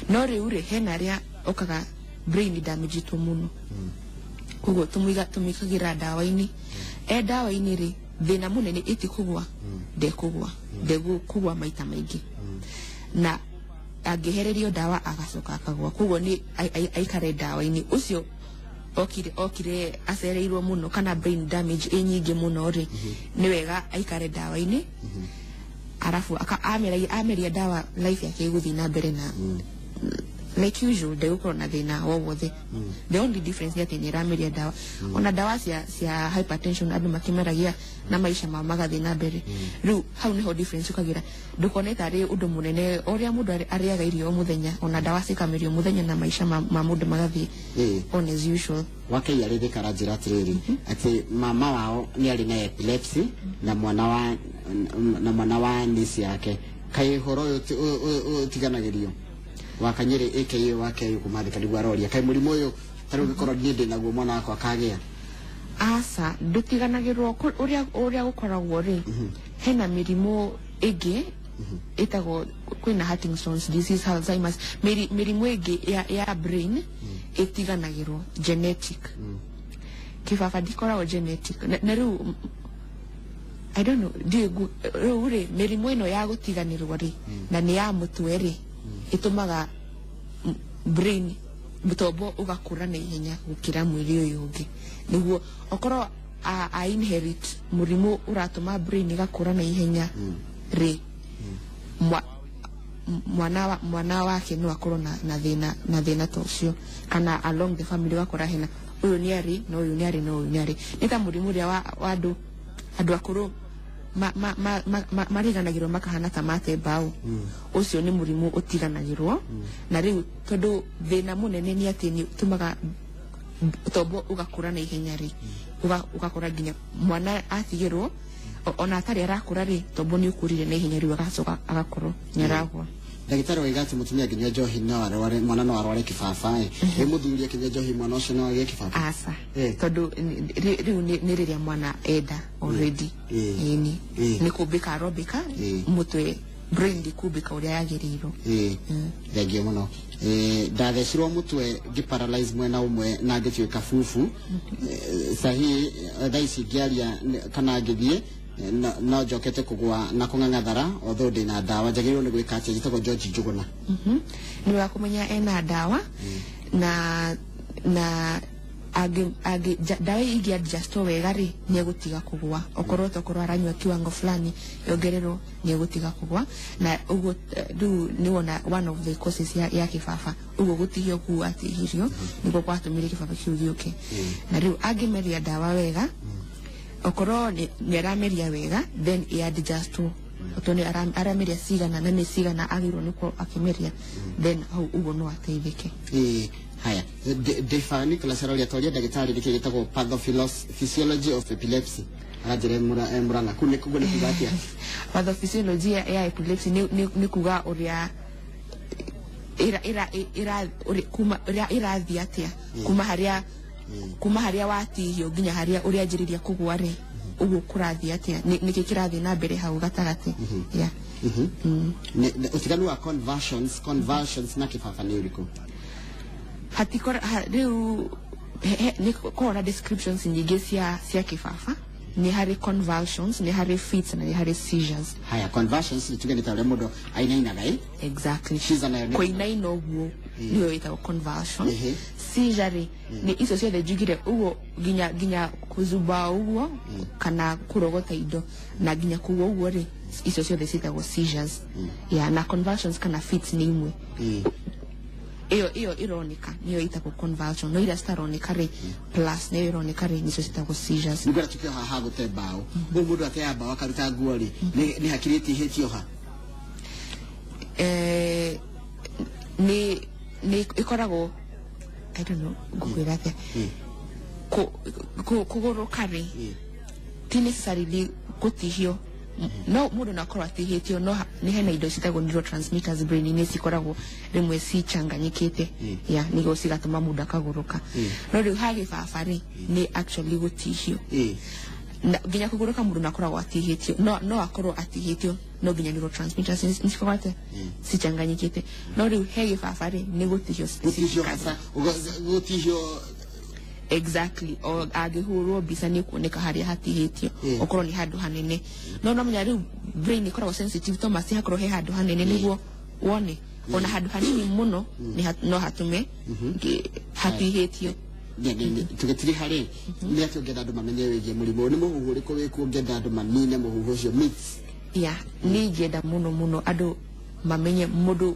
[SPEAKER 2] No rĩu rĩ, hena arĩa okaga brain damage itwo mũno, koguo tũmwĩkagĩra ndawa-inĩ. E ndawa-inĩ rĩ, thĩna mũnene ĩtikũgwa, ndekũgwa, ndegũkũgwa maita maingĩ, na angĩhererio ndawa agacoka akagwa. Koguo nĩ aikare ndawa-inĩ. Ũcio okire acereirwo mũno kana brain damage ĩ nyingĩ mũno rĩ, nĩ wega aikare ndawa-inĩ, arabu ameria ndawa life yake ĩgũthiĩ na mbere na like usual, ndegũkorwo na thĩna o wothe. The only difference nĩ atĩ nĩ ĩrameria ndawa. Ona ndawa cia hypertension andũ makĩmeragia na maisha mao magathiĩ na mbere. Rĩu hau nĩho difference ũkagira. Ndũkone tarĩ ũndũ mũnene ũrĩa mũndũ arĩaga irio o mũthenya, ona ndawa cikamerio mũthenya na maisha ma mũndũ magathiĩ on as usual.
[SPEAKER 1] Wakei arĩthĩka aranjĩra atĩrĩrĩ, atĩ mama wao nĩ arĩ na epilepsy na mwana wa niece yake. Kaĩ ũhoro ũyũ ũtiganagĩrio? Wakanyĩrĩ aka wake kumathĩka nĩguo aroria, kaĩ mũrimũ ũyũ tarĩu ũngĩkorwo niĩ ndĩ naguo, mwana wakwa akagĩa?
[SPEAKER 2] Aca, ndũtiganagĩrwo. Ũrĩa gũkoragwo rĩ, hena mĩrimũ ĩngĩ ĩtagwo, kwĩna Huntington's disease, Alzheimer's, mĩrimũ ĩngĩ ya brain ĩtiganagĩrwo genetic. Kĩbaba ndikoragwo genetic. Na rĩu I don't know, ndiũĩ rĩu rĩ, mĩrimũ ĩno ya gũtiganĩrwo rĩ, na nĩ ya mũtwe rĩ, ĩtũmaga brain mũtombo ũgakũra na ihenya gũkĩra mwĩrĩ ũyũ ũngĩ, nĩguo okorwo a inherit mũrimũ ũratũma brain ĩgakũra na ihenya rĩ, mwana wake no akorwo na thĩna ta ũcio, kana along the family wakora hena ũyũ nĩ arĩ na ũyũ nĩ arĩ na ũyũ nĩ arĩ. Nĩ ta mũrimũ ũrĩa wa andũ akũrũ mariganagĩrwo makahana ta mate mbaũ. Ũcio nĩ mũrimũ ũtiganagĩrwo. Na rĩu tondũ thĩna mũnene nĩ atĩ nĩ ũtũmaga tombo ũgakũra na ihenya rĩ, ũgakora nginya mwana atigĩrwo ona atarĩ arakũra rĩ, tombo nĩ ũkũrire na ihenya, rĩu agacoka agakorwo nĩ aragwa.
[SPEAKER 1] Ndagĩtarĩ waiga atĩ mũtumia angĩnyua njohi no arware, mwana no arware kĩbaba. Ĩ mũthuri akĩnyua njohi, mwana ũcio no agĩe kĩbaba?
[SPEAKER 2] Aca. Tondũ rĩu nĩ rĩrĩa mwana enda already. Ĩni. Nĩ kũmbĩka arombĩka mũtwe, brain ndĩkũmbĩka ũrĩa yagĩrĩirwo.
[SPEAKER 1] Ĩĩ, thengiũ mũno. Ndathecirwo mũtwe ngĩ paralyze mwena ũmwe na ngĩtuĩka bubu. Sahi thaa ici ngĩaria kana ngĩthiĩ no njokete kũgwa na kũng'ang'athara, although ndĩna ndawa. Njagĩrĩirwo nĩ gwĩka atĩa? Njĩtagwo George Njũgũna.
[SPEAKER 2] Nĩ wega kũmenya ena ndawa na Angĩ ndawa ingĩ adjustwo wega rĩ, nĩ egũtiga kũgwa. Okorwo tokorwo aranyua kiwango fulani yongererwo, nĩ egũtiga kũgwa. Na ũguo rĩu nĩ wona one of the causes ya kĩbaba. Ũguo gũtihio kũu atihirio nĩguo gwatũmire kĩbaba kĩu gĩũke. Na rĩu angĩmeria ndawa wega, okorwo nĩ arameria wega, then ĩ-adjustwo tondũ nĩ arameria cigana na nĩ cigana agĩrĩirwo nĩ gũkorwo akĩmeria, then hau ũguo no ateithĩke.
[SPEAKER 1] Ĩĩ, haya. Defa Nicholas aroria toria ndagĩtarĩ nĩkĩ gĩtagwo pathophysiology of epilepsy. Aranjĩra Murang'a kũu nĩ kuguo nĩ kuga atĩa?
[SPEAKER 2] Pathophysiology ya epilepsy nĩ kuga ũrĩa ĩra ĩra ĩra kuma ũrĩa ĩrathiĩ atĩa kuma harĩa watihio nginya harĩa ũrĩanjĩrĩria kũgwa rĩ, ũguo kũrathiĩ atĩa, nĩkĩ kĩrathiĩ na mbere hau gatagatĩ, yeah.
[SPEAKER 1] Ũtiganu wa convulsions na kĩbaba nĩ ũrĩkũ?
[SPEAKER 2] Hatikora rĩu nĩ korwo na descriptions nyingĩ cia kĩbaba. Nĩ harĩ convulsions, nĩ harĩ fits na nĩ harĩ seizures.
[SPEAKER 1] Haya, convulsions nĩ tuge nĩ ta ũrĩa mũndũ ainainaga, ĩ?
[SPEAKER 2] Exactly.
[SPEAKER 1] Seizure nayo nĩ?
[SPEAKER 2] Kũinaina ũguo nĩyo ĩtagwo convulsion. Seizure rĩ, nĩ icio ciothe njugire ũguo, nginya kũzubaa ũguo kana kũrogota indo na nginya kũgua ũguo rĩ, icio ciothe ciĩtagwo seizures, yeah. Na convulsions kana fits nĩ imwe ĩyo ĩroneka nĩyo ĩtagwo convulsion, no iria citaroneka rĩ, plus nĩyo ĩroneka rĩ, nĩcio ciĩtagwo seizures.
[SPEAKER 1] Nĩngwenda tũkĩo haha gũte mbaũ. Ũguo mũndũ ateaga mbaũ akaruta nguo rĩ, nĩ hakiri ĩtihĩtio ha?
[SPEAKER 2] Nĩ ĩkoragwo, I don't know ngũkwĩra atĩa. Kũgũrũka rĩ, ti necessarily gũtihio. No mũndũ no akorwo atihĩtio, no nĩ hena indo citagwo neurotransmitters brain-inĩ, cikoragwo rĩmwe cicanganyĩkĩte, ya nĩguo cigatũma mũndũ akagũrũka. No rĩu ha gĩbaba rĩ, nĩ actually gũtihio. Na nginya kũgũrũka mũndũ no akoragwo atihĩtio, no akorwo atihĩtio, no nginya neurotransmitters nĩ cikoragwo atĩa cicanganyĩkĩte. No rĩu he gĩbaba rĩ, nĩ gũtihio
[SPEAKER 1] gũtihio
[SPEAKER 2] specifically.
[SPEAKER 1] Hasa gũtihio.
[SPEAKER 2] Exactly, o angĩhũrwo mbica nĩ kuoneka harĩa hatihĩtio, okorwo nĩ handũ hanene. No menya rĩu brain ĩkoragwo sensitive Thomas, hakorwo he handũ hanene nĩguo wone, ona handũ hanini mũno no hatũme hatihĩtio.
[SPEAKER 1] Tũgĩtiri harĩ nĩ atĩ ũngĩenda andũ mamenye wĩgiĩ mũrimũ ũyũ, nĩ mũhuhu ũrĩkũ wĩkuo ũngĩenda andũ manine mũhuhu ũcio, myths?
[SPEAKER 2] Ya, nĩ ingĩenda mũno mũno andũ mamenye mũndũ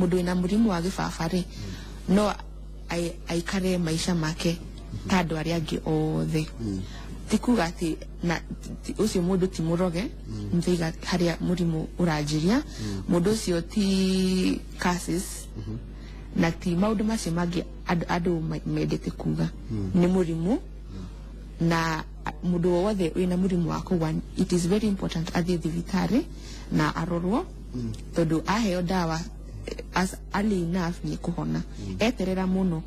[SPEAKER 2] wĩna mũrimũ wa gĩbaba rĩ, no aikare maica make ta andũ arĩa angĩ othe. Ti kuga atĩ na ũcio mũndũ ti mũroge. Nĩtwaiga harĩa mũrimũ ũranjĩria, mũndũ ũcio ti curses na ti maũndũ macio mangĩ andũ mendete kuga. Nĩ mũrimũ, na mũndũ wothe wĩna mũrimũ wa kũgwa, it is very important athiĩ thibitarĩ na arorwo, tondũ aheo ndawa as early enough nĩ ekũhona. Eterera mũno,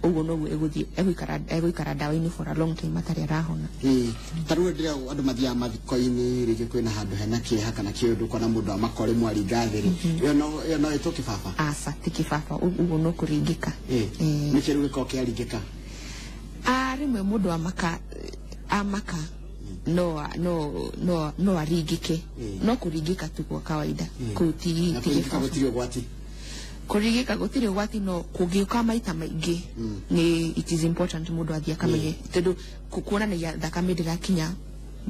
[SPEAKER 2] ũguo noguo ĩgũthiĩ egũikara ndawa-inĩ for a long time atarĩ arahona.
[SPEAKER 1] Ĩĩ, ta rĩu rĩrĩa andũ mathiaga mathiko-inĩ, rĩngĩ kwĩna handũ hena kĩeha kana kĩũndũ, ũkona mũndũ amakore mwaringa thĩ rĩ, ĩyo no ĩtwo kĩbaba?
[SPEAKER 2] Aca, ti kĩbaba. Ũguo no kũringĩka.
[SPEAKER 1] Ĩĩ. Nĩkĩ rĩu gĩkoragwo kĩaringĩka?
[SPEAKER 2] Ah, rĩmwe mũndũ amaka no aringĩke. No kũringĩka tu kwa kawaida kũu ti
[SPEAKER 1] Na
[SPEAKER 2] ti
[SPEAKER 1] kũringĩka
[SPEAKER 2] kĩbaba.
[SPEAKER 1] Gũtirĩ ũgwati?
[SPEAKER 2] Kũringĩka gũtirĩ ũgwati, no kũngĩũka maita maingĩ nĩ it is important mũndũ athiĩ akamenye, tondũ kuonanagia thakame ndĩrakinya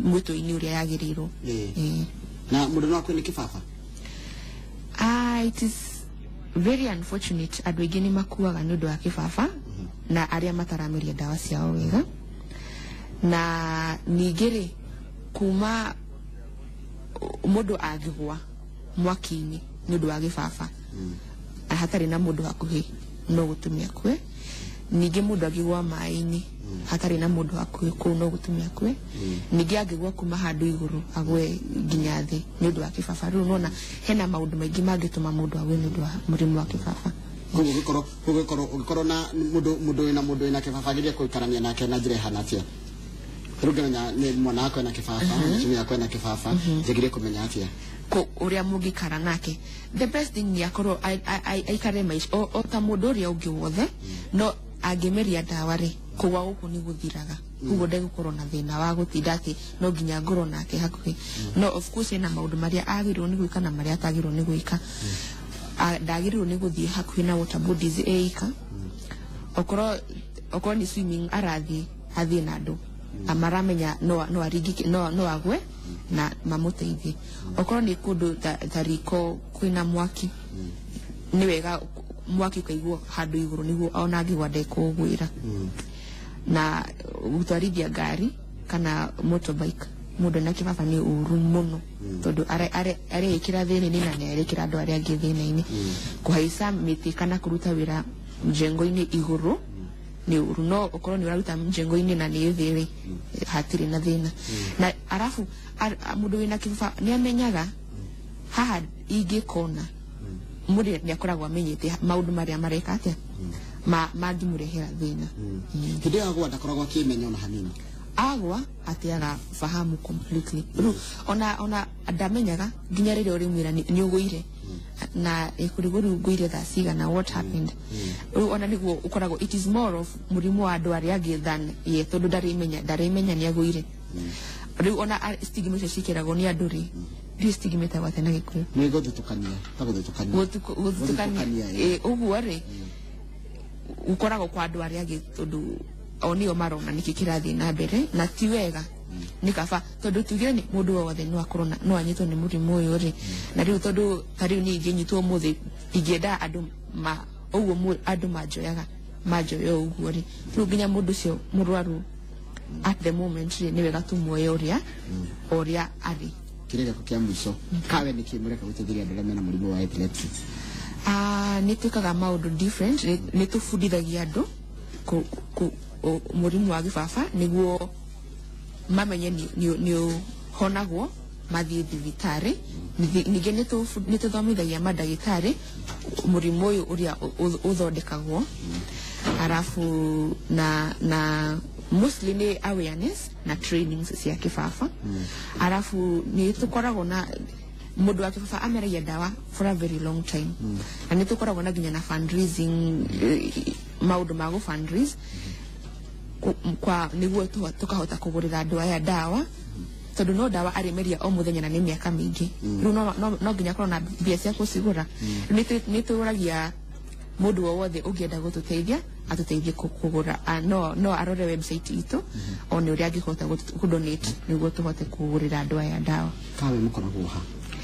[SPEAKER 2] mwĩtũ-inĩ ũrĩa yagĩrĩirwo.
[SPEAKER 1] Ĩĩ. Na mũndũ no akue nĩ kĩbaba?
[SPEAKER 2] Ah, it is very unfortunate, andũ aingĩ nĩ makuaga nĩ ũndũ wa kĩbaba na arĩa matarameria ndawa ciao wega. Na ningĩ rĩ, kuma mũndũ angĩgwa mwaki-inĩ nĩ ũndũ wa gĩbaba na hatarĩ na mũndũ hakuhĩ, no gũtũme akue. Ningĩ mũndũ angĩgwa maĩ-inĩ hatarĩ na mũndũ hakuhĩ, kũu no gũtũme akue. Ningĩ angĩgwa kuma handũ igũrũ agwe nginya thĩ nĩ ũndũ wa kĩbaba. Rĩu nona hena maũndũ maingĩ mangĩtũma mũndũ agwe nĩ ũndũ wa mũrimũ wa kĩbaba.
[SPEAKER 1] Koguo ũngĩkorwo na mũndũ wĩna kĩbaba, agĩrĩire gũikarania nake na njĩra ĩhana atĩa? Rĩu ngĩmenya nĩ mwana wakwa ena kĩbaba, mũtumia wakwa ena kĩbaba, njagĩrĩire kũmenya atĩa?
[SPEAKER 2] Ũrĩa mũngĩikara nake, the best thing nĩ akorwo aikare maica o ta mũndũ ũrĩa ũngĩ wothe. No angĩmeria ndawa rĩ, kũgwa gũkũ nĩ gũthiraga, koguo ndegũkorwo na thĩna wa gũtinda atĩ no nginya ngorwo nake hakuhĩ. No of course ena maũndũ marĩa agĩrĩirwo nĩ gwĩka na marĩa atagĩrĩirwo nĩ gwĩka. Ndagĩrĩirwo nĩ gũthiĩ hakuhĩ na water bodies eika okorwo Okorwo nĩ swimming arathiĩ, athiĩ na andũ maramenya no aringike, no agwe na mamũteithie. Okorwo nĩ kũndũ ta riko kwĩna mwaki, nĩ wega mwaki ũkaigwo handũ igũrũ nĩguo ona angĩgwa ndekũgwĩra. Na gũtwarithia ngari kana motorbike mũndũ ena kĩbaba nĩ ũru mũno, tondũ areĩkĩra thĩna-inĩ na nĩ arekĩra andũ arĩa angĩ thĩna-inĩ. Kũhaica mĩtĩ kana kũruta wĩra mjengo-inĩ igũrũ nĩ ũru, no ũkorwo nĩ ũraruta mjengo-inĩ na nĩ thĩ rĩ, hatirĩ na thĩna. Na arabu mũndũ wĩna kĩbaba nĩ amenyaga haha ingĩkona mũndũ nĩ akoragwo amenyete maũndũ marĩa mareka atĩa mangĩmũrehera thĩna.
[SPEAKER 1] Hĩndĩ ĩyo agwa ndakoragwo akĩmenya ona hanini?
[SPEAKER 2] Agwa ateaga fahamu completely. Rĩu ona ndamenyaga nginya rĩrĩa ũrĩmwĩra nĩ ũgũire na ĩkũrigwo rĩu ngũire thaa cigana, what happened. Rĩu ona nĩguo ũkoragwo it is more of mũrimũ wa andũ arĩa angĩ than ye, tondũ ndarĩmenya nĩ agũire. Rĩu ona stigma icio ciĩkĩragwo nĩ andũ rĩ, ndiũ stigma ĩtagwo atĩa na Gĩkũyũ?
[SPEAKER 1] Nĩ gũthutũkania, ta gũthutũkania.
[SPEAKER 2] Gũthutũkania.
[SPEAKER 1] Gũthutũkania,
[SPEAKER 2] Ũguo rĩ, gũkoragwo kwa andũ arĩa angĩ, tondũ o nĩo marona nĩkĩ kĩrathiĩ na mbere na ti wega. Nĩ kaba tondũ tugire nĩ mũndũ wothe no akorwo na no anyitwo nĩ mũrimũ ũyũ rĩ, na rĩu tondũ ta rĩu niĩ ingĩnyitwo ũmũthĩ, ingĩenda andũ ma ũguo andũ manjoyaga manjoya ũguo rĩ, rĩu nginya mũndũ ũcio mũrwaru at the moment rĩ, nĩ wega tũmuoye ũrĩa o ũrĩa arĩ.
[SPEAKER 1] Kĩrĩa gĩaku kĩa mũico, kawe nĩ kĩ mũreka gũteithĩrĩria andũ arĩa mena mũrimũ wa epilepsy?
[SPEAKER 2] Ah, nĩ twĩkaga maũndũ different. Nĩ tũbundithagia andũ mũrimũ wa gĩbaba nĩguo mamenye nĩ ũhonagwo mathiĩ thibitarĩ. Ningĩ nĩ tũthomithagia mandagĩtarĩ mũrimũ ũyũ ũrĩa ũthondekagwo. Arabu na mostly nĩ awareness na trainings cia kĩbaba. Arabu nĩ tũkoragwo na mũndũ wa kĩbaba ameragia ndawa for a very long time, na nĩ tũkoragwo na nginya na fundraising, maũndũ ma gũ fundraise kwa nĩguo tũkahota kũgũrĩra andũ aya ndawa, tondũ no ndawa arĩmeria o mũthenya na nĩ mĩaka mĩingĩ. Rĩu no nginya akorwo na mbia cia kũcigũra. Nĩ tũragia mũndũ o wothe ũngĩenda gũtũteithia atũteithie kũgũra. No arore website itũ one ũrĩa angĩhota kũdonate nĩguo tũhote kũgũrĩra andũ aya ndawa.
[SPEAKER 1] Kawe mũkoragwo ha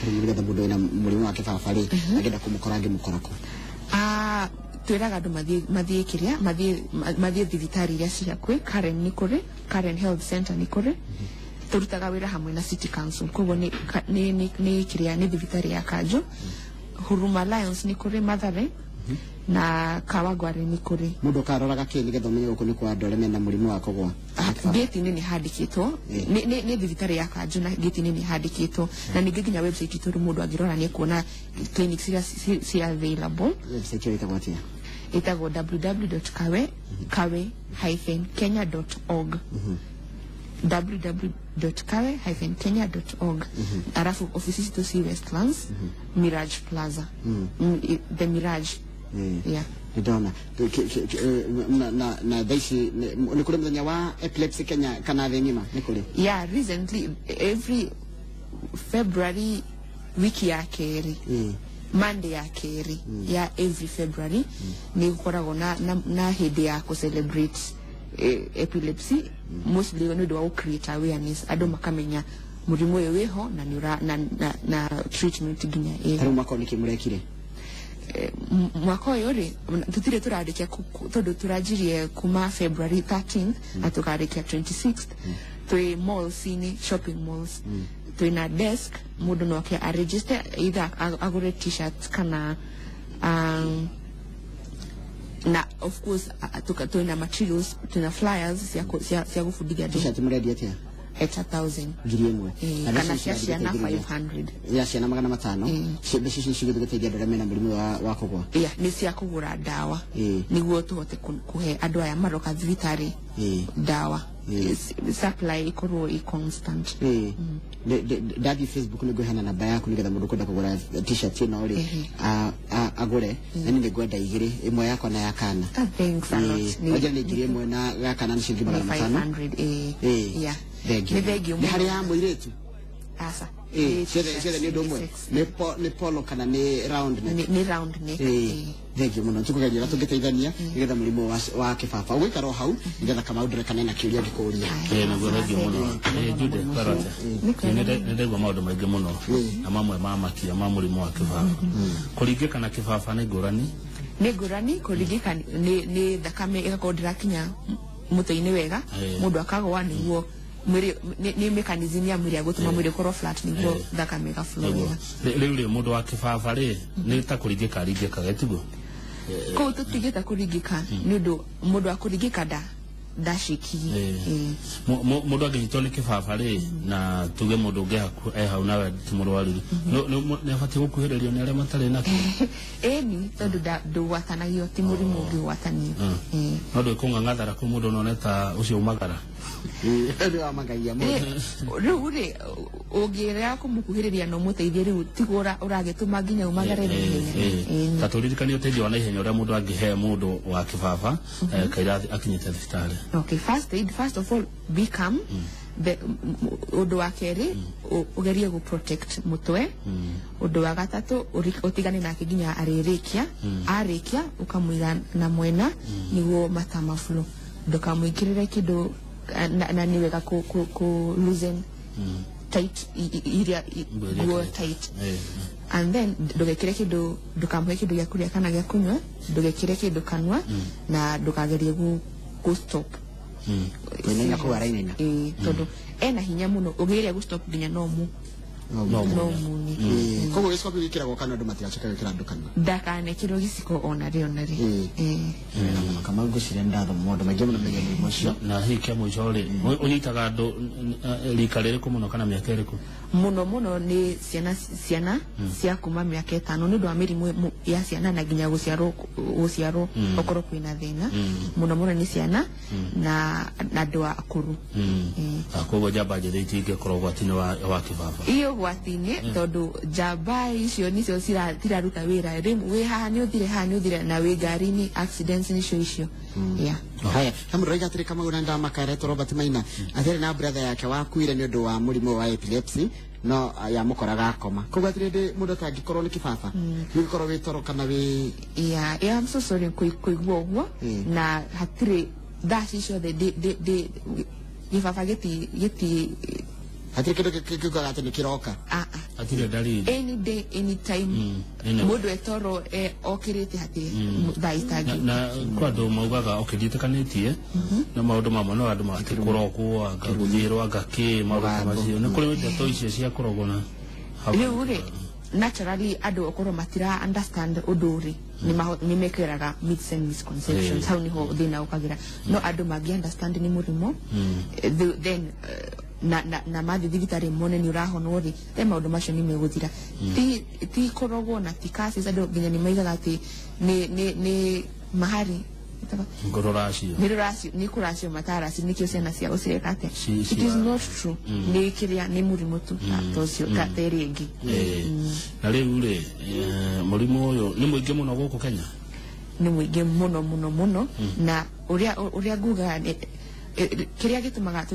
[SPEAKER 1] rĩu, nĩgetha mũndũ wĩna mũrimũ wa kĩbaba rĩ, angĩenda kũmũkora angĩmũkora kũ?
[SPEAKER 2] Ah, twĩraga andũ mathiĩ kĩrĩa mathiĩ thibitarĩ iria ci hakuhĩ. Karen nĩ kũrĩ, Karen Health Center nĩ kũrĩ. Tũrutaga wĩra hamwe na City Council, koguo nĩ kĩrĩa nĩ thibitarĩ ya kanjũ. Huruma Lions nĩ kũrĩ Mathare na Kawangware nĩ kũrĩ.
[SPEAKER 1] Mũndũ ũkaroraga kĩ nĩgetha ũmenye gũkũ nĩ kwa andũ arĩa mena mũrimũ wa kũgwa?
[SPEAKER 2] Gate-inĩ nĩ handĩkĩtwo nĩ thibitarĩ ya kanjũ, na gate-inĩ nĩ handĩkĩtwo. Na ningĩ nginya website itũ rĩu mũndũ angĩrora nĩ ekuona clinics iria ci available.
[SPEAKER 1] Website ĩyo ĩtagwo atĩa?
[SPEAKER 2] Ĩtagwo www.kawe kawe-kenya.org, www.kawe-kenya.org. Alafu ofisi citũ ci Westlands, Mirage Plaza. The Mirage. Yeah.
[SPEAKER 1] Nĩndona na thaa ici nĩ kũrĩ mũthenya wa epilepsy Kenya kana thĩ ng'ima nĩ kũrĩ?
[SPEAKER 2] Yeah, recently every February, wiki ya kerĩ, Monday ya kerĩ ya every February, nĩ gũkoragwo na hĩndĩ ya kũ celebrate epilepsy, mostly nĩ ũndũ wa gũ create awareness, andũ makamenya mũrimũ ũyũ wĩho na nĩ ũra na treatment nginya ĩho.
[SPEAKER 1] Ta rĩu mwaka ũyũ nĩkĩ mũrekire?
[SPEAKER 2] Mwaka ũyũ rĩ, tũtirĩ tũrarĩkia tondũ tũranjirie kuma February 13th na tũkarĩkia 26th. Twĩ malls-inĩ, shopping malls, twĩna desk, mũndũ no oke aregister either agũre T-shirt kana na of course twĩna materials, twĩna flyers cia gũbundithia andũ.
[SPEAKER 1] T-shirt mũrendia atĩa?
[SPEAKER 2] At 1,000.
[SPEAKER 1] 1,000?
[SPEAKER 2] Eh,
[SPEAKER 1] Na
[SPEAKER 2] kana
[SPEAKER 1] mbeca
[SPEAKER 2] cia
[SPEAKER 1] ici
[SPEAKER 2] ciana
[SPEAKER 1] cigũteithĩrĩria?
[SPEAKER 2] 500.
[SPEAKER 1] Ya ciana 500. Mbeca ici cigũthiĩ gũteithia andũ arĩa mena mũrimũ wa kũgwa?
[SPEAKER 2] Yeah, nĩ cia kũgũra ndawa nĩguo tũhote kũhe andũ aya maroka thibitarĩ ndawa. Supply ĩkorwo ĩ constant.
[SPEAKER 1] Ndathiĩ Facebook nĩ ngũheana namba yaku nĩgetha mũndũ kwenda kũgũra T-shirt ĩno rĩ, agũre, na niĩ nĩ ngwenda igĩrĩ, ĩmwe yakwa na ya kana.
[SPEAKER 2] Ah, thanks a lot.
[SPEAKER 1] Wanja nĩ 1,000 na ga kana nĩ ciringi
[SPEAKER 2] nĩ
[SPEAKER 1] 500.
[SPEAKER 2] 500, eh. Yeah.
[SPEAKER 1] Thengiũ.
[SPEAKER 2] Nĩ thengiũ
[SPEAKER 1] Nĩ harĩ
[SPEAKER 2] mũno.
[SPEAKER 1] ya mũirĩtu?
[SPEAKER 2] Aca.
[SPEAKER 1] Ciothe ciothe nĩ ũndũ ũmwe?
[SPEAKER 2] Sex.
[SPEAKER 1] Nĩ polo kana nĩ round neck?
[SPEAKER 2] Nĩ round neck.
[SPEAKER 1] Thengiũ mũno, tũkũgeria ũrĩa tũngĩteithania nĩgetha mũrimũ wa kĩbaba ũgũikara o hau, nĩgetha Kamau ndore kana ena kĩũria angĩkũria.
[SPEAKER 3] Nĩguo, thengiũ mũno. Jude, kwerwo atĩa? Nĩ ndaigua maũndũ maingĩ mũno na mamwe ma makia ma mũrimũ wa kĩbaba. Kũringĩka na kĩbaba nĩ ngũrani?
[SPEAKER 2] Nĩ ngũrani. Kũringĩka nĩ thakame ĩgakorwo ndĩrakinya mũtwe-inĩ wega, mũndũ akagwa, nĩguo mwĩrĩ nĩ mechanism ya mwĩrĩ ya gũtũma mwĩrĩ ũkorwo flat nĩguo thakame ĩgaflow wega.
[SPEAKER 3] Rĩu rĩ, mũndũ wa kĩbaba rĩ, nĩ ta kũringĩka aringĩkaga, tiguo?
[SPEAKER 2] Kũu tũtigĩta kũringĩka, nĩ ũndũ mũndũ wa kũringĩka ndaciki.
[SPEAKER 3] Mũndũ angĩnyitwo nĩ kĩbaba rĩ, na tuge mũndũ ũngĩ e hau nawe ti mũrwaru rĩ, nĩ abatiĩ gũkuhĩrĩrio nĩ arĩa matarĩ nakĩo?
[SPEAKER 2] Ĩni, tondũ ndũgwatanagio, ti mũrimũ ũngĩgwatanio.
[SPEAKER 3] No ndwĩkũng'ang'athara kũu mũndũ none ta ũcio umagara.
[SPEAKER 1] Nĩ wamagagia mũndũ.
[SPEAKER 2] Rĩu rĩ, ũngĩrega kũmũkuhĩrĩria na ũmũteithie, rĩu tiguo ũragĩtũma nginya umagare na ihenya.
[SPEAKER 3] Ta tũririkanie ũteithio wa naihenya ũrĩa mũndũ angĩhe mũndũ wa kĩbaba kaira akinyĩte thibitarĩ.
[SPEAKER 2] Okay, first aid, first of all, be calm. Ũndũ wa kerĩ, ũgerie gũ protect mũtwe. Ũndũ wa gatatũ, ũtigane nake nginya arĩrĩkia. Arĩkia, ũkamũiga na mwena nĩguo matama flow, ndũkamwĩkĩrĩre kĩndũ, na nĩ wega kũ loosen tight iria
[SPEAKER 3] Nguo iria
[SPEAKER 2] nguo
[SPEAKER 3] tight.
[SPEAKER 2] Tight. And then ndũgekĩre kĩndũ, ndũkamũhe kĩndũ gĩa kũrĩa kana gĩa kũnyua, ndũgekĩre kĩndũ kanua, na ndũkagerie gũ stop.
[SPEAKER 1] Kũinaina kũu arainaina.
[SPEAKER 2] Ĩĩ, tondũ ena hinya mũno, ũngĩgeria gũ stop nginya no mu
[SPEAKER 1] No.
[SPEAKER 3] No.
[SPEAKER 2] No muni.
[SPEAKER 1] Koguo gĩciko kĩu gĩkĩragwo kanua, andũ matigacoke gwĩkĩra andũ kanua.
[SPEAKER 2] Ndakanekĩrwo gĩciko ona rĩ ona rĩ.
[SPEAKER 1] Wega mũno, Kamau, ngwĩciria nĩ ndathoma maũndũ maingĩ mũno megiĩ mũrimũ ũcio.
[SPEAKER 3] Na hihi kĩa mũico rĩ, ũnyitaga andũ rika rĩrĩkũ mũno kana mĩaka ĩrĩkũ?
[SPEAKER 2] Mũno mũno nĩ ciana cia kuma mĩaka 5, nĩ ũndũ wa mĩrimũ ya ciana na nginya gũciarwo okorwo kwĩna thĩna. Mũno mũno nĩ ciana na andũ akũrũ.
[SPEAKER 3] Koguo njamba njĩthĩ itingĩkorwo ũgwati-inĩ wa kĩbaba?
[SPEAKER 2] Iyo ũgwati-inĩ, tondũ njamba icio nicio ciraruta wĩra. Rĩu wĩ haha nĩ ũthire, haha nĩ ũthire, na wĩ ngari-inĩ, accidents nicio icio, yeah.
[SPEAKER 1] Haya, he mũndũ ũrauga atĩrĩ, Kamau, na ndamakaretwo Robert Maina, atĩ arĩ na brother yake wakuire nĩ ũndũ wa mũrimũ wa epilepsy, no yamũkoraga akoma. Koguo atĩrĩ, hĩndĩ mũndũ atangĩkorwo nĩ kĩbaba, nĩ ũgĩkorwo wĩ toro kana wĩ
[SPEAKER 2] Yeah, I'm so sorry kũigua ũguo. Na hatirĩ thaa ci ciothe ndĩ gĩbaba gĩti
[SPEAKER 1] Hatirĩ kĩndũ kĩugaga atĩ nĩ kĩroka?
[SPEAKER 2] Ah, ah.
[SPEAKER 3] Hatirĩ dalili?
[SPEAKER 2] Any day, any time.
[SPEAKER 3] Anyway.
[SPEAKER 2] Mũndũ etoro okĩrĩte, hatirĩ thaa
[SPEAKER 3] Na,
[SPEAKER 2] itangĩ.
[SPEAKER 3] na kwa andũ maugaga, okay, ndiĩtĩkanĩtie na maũndũ mamwe, no andũ mati kũrogwo, anga gũthĩrwo, anga kĩ, maũndũ ta
[SPEAKER 1] Mũgambo.
[SPEAKER 3] macio, nĩ kũrĩ ndeto icio cia kũrogwo na
[SPEAKER 2] Rĩu rĩ, naturally andũ okorwo matira understand ũndũ rĩ, nĩ mekĩraga myths and misconceptions. Hau niho thĩna ũkagĩra. No andũ mangĩ understand nĩ mũrimũ, then na mathiĩ thibitarĩ mone nĩ ũrahonwo rĩ, then maũndũ macio nĩ megũthira. Ti kũrogwo na ti curses. Andũ nginya nĩ maigaga atĩ nĩ mahari.
[SPEAKER 3] Ngũrũracio.
[SPEAKER 2] Nĩ rũracio, nĩ kũracio mataracio, nĩkĩo ciana ciao cireka atĩa. It is not true. Nĩ kĩrĩa, nĩ mũrimũ tu ta ũcio ta ĩrĩa ĩngĩ.
[SPEAKER 3] Na rĩu rĩ, mũrimũ ũyũ nĩ mũingĩ mũno gũkũ Kenya?
[SPEAKER 2] Nĩ mũingĩ mũno mũno mũno, na ũrĩa ngugaga nĩ kĩrĩa gĩtũmaga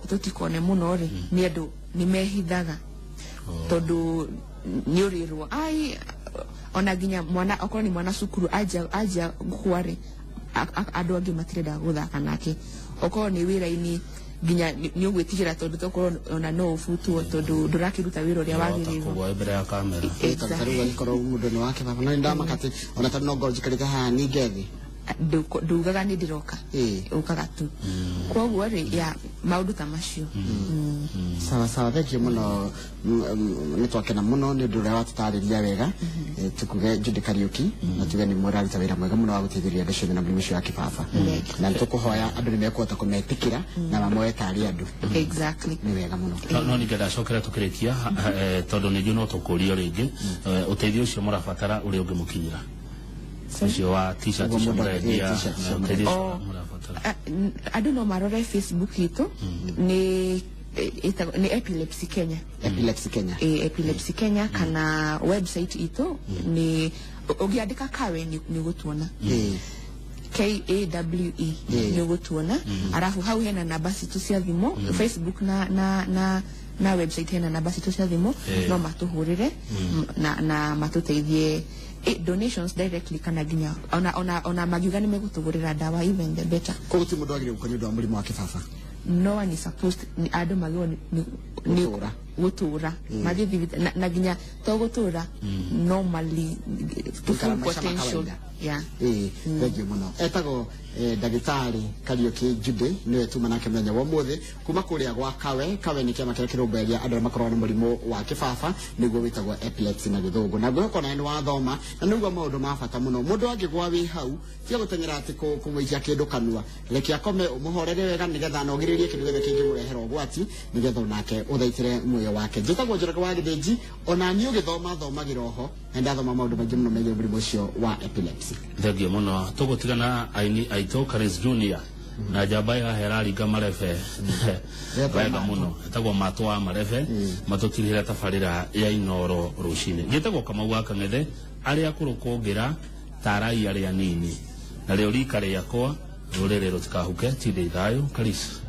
[SPEAKER 2] tũtikone mũno rĩ, nĩ andũ nĩ mehithaga, tondũ nĩ ũrĩrwo ai ona nginya mwana, okorwo nĩ mwana cukuru anjia gũkua rĩ, andũ angĩ matirenda gũthaka nake. Okorwo nĩ wĩra-inĩ, nginya nĩ ũgwĩtigĩra, tondũ tokorwo ona no ũbutwo, tondũ ndũrakĩruta wĩra ũrĩa
[SPEAKER 3] Wahota
[SPEAKER 2] wagĩrĩirwo.
[SPEAKER 3] kũgwa mbere ya kamera.
[SPEAKER 1] Tondũ rĩu angĩkorwo mũndũ nĩ wake baba, no nĩ ndamaka atĩ ona tondũ no ngorwo njikarĩte haha ninge thĩ.
[SPEAKER 2] Ndugaga nĩ ndĩroka, ũkaga tu. Koguo rĩ, ya maũndũ ta macio.
[SPEAKER 1] Sawa sawa, thengiũ mũno. Nĩ twakena mũno nĩ ũndũ ũrĩa watũtarĩria wega. Tukuge Judy Kariuki, na tuge nĩ mũraruta wĩra mwega mũno wa gũteithĩrĩria andũ acio mena mũrimũ ũcio wa kĩbaba, na nĩ tũkũhoya andũ nĩ mekũhota kũmetĩkĩra na mamoe tarĩ andũ.
[SPEAKER 2] Exactly.
[SPEAKER 1] Nĩ wega mũno.
[SPEAKER 3] No ningĩenda cokera tũkĩrĩkia, tondũ nĩ njũĩ no tũkũrio rĩngĩ, ũteithio ũcio mũrabatara ũrĩa ũngĩmũkinyĩra, ũcio wa t-shirt
[SPEAKER 1] Ũguo
[SPEAKER 3] icio
[SPEAKER 1] mũndũ
[SPEAKER 3] mũrendia,
[SPEAKER 1] t-shirt icio
[SPEAKER 3] na ũteithio ũcio
[SPEAKER 2] Oh.
[SPEAKER 3] mũrabatara.
[SPEAKER 2] Andũ no marore Facebook itũ, nĩ ĩtagwo nĩ Epilepsy Kenya.
[SPEAKER 1] Epilepsy Kenya.
[SPEAKER 2] Epilepsy Kenya, kana website itũ, nĩ ũngĩandĩka kawe nĩ gũtuona. Kawe, nĩ ũgũtuona. Arabu hau hena namba citũ cia thimũ, Facebook na website hena namba citũ cia thimũ. No matũhũrĩre na matũteithie donations directly, kana nginya ona magiuga nĩ megũtũgũrĩra ndawa, even the better.
[SPEAKER 1] Koguo ti mũndũ wagĩrĩire gũka nĩ ũndũ wa mũrimũ wa kĩbaba?
[SPEAKER 2] No one is supposed, ni andũ magĩrĩirwo nĩ
[SPEAKER 1] Gũtũũra.
[SPEAKER 2] Gũtũũra mathiĩ na nginya to gũtũũra normally, to
[SPEAKER 1] Gũikara
[SPEAKER 2] full
[SPEAKER 1] maica ma
[SPEAKER 2] potential.
[SPEAKER 1] kawaida.
[SPEAKER 2] Yeah.
[SPEAKER 1] Ĩĩ, thengiũ mũno. Etagwo ndagĩtarĩ Kariũki Jude, nĩwe tuma nake mũthenya wa ũmũthĩ kuma kũrĩa gwa Kawe. Kawe nĩ kĩama kĩrĩa kĩrũmbũyagia andũ arĩa makoragwo na mũrimũ wa kĩbaba, nĩguo wĩtagwo epilepsy na gĩthũngũ. Na ngwĩhoka onawe nĩ wathoma na nĩguo maũndũ ma bata mũno. Mũndũ angĩgwa wĩ hau, tiga gũteng'era atĩ kũmũikia kĩndũ kanua, reke akome, ũmũhorere wega, nĩgetha na ũgirĩrĩrie kĩndũ gĩothe kĩngĩmũrehera ũgwati, nĩgetha onake ũthaitĩre muoyo wake. Njĩtagwo Njoroge wa Gĩthĩnji. Ona niĩ ũgĩthoma thomagĩra oho, na ndathoma maũndũ maingĩ mũno megiĩ mũrimũ ũcio wa epilepsy.
[SPEAKER 3] Thengio mũno. Tũgũtigana aini aitũ Karis Junior na njamba ya heraringa marebe wega mũno, etagwo Matũ wa Marebe, matũtirihĩra tabarĩra ya Inoro rũcinĩ. Njĩtagwo Kamau wa Kang'ethe. Arĩa akũrũ kũngĩra tarai arĩa nini, narĩo rika rĩakwa rũrĩrĩ rũtikahuke. Tindĩ thayũ, Karis.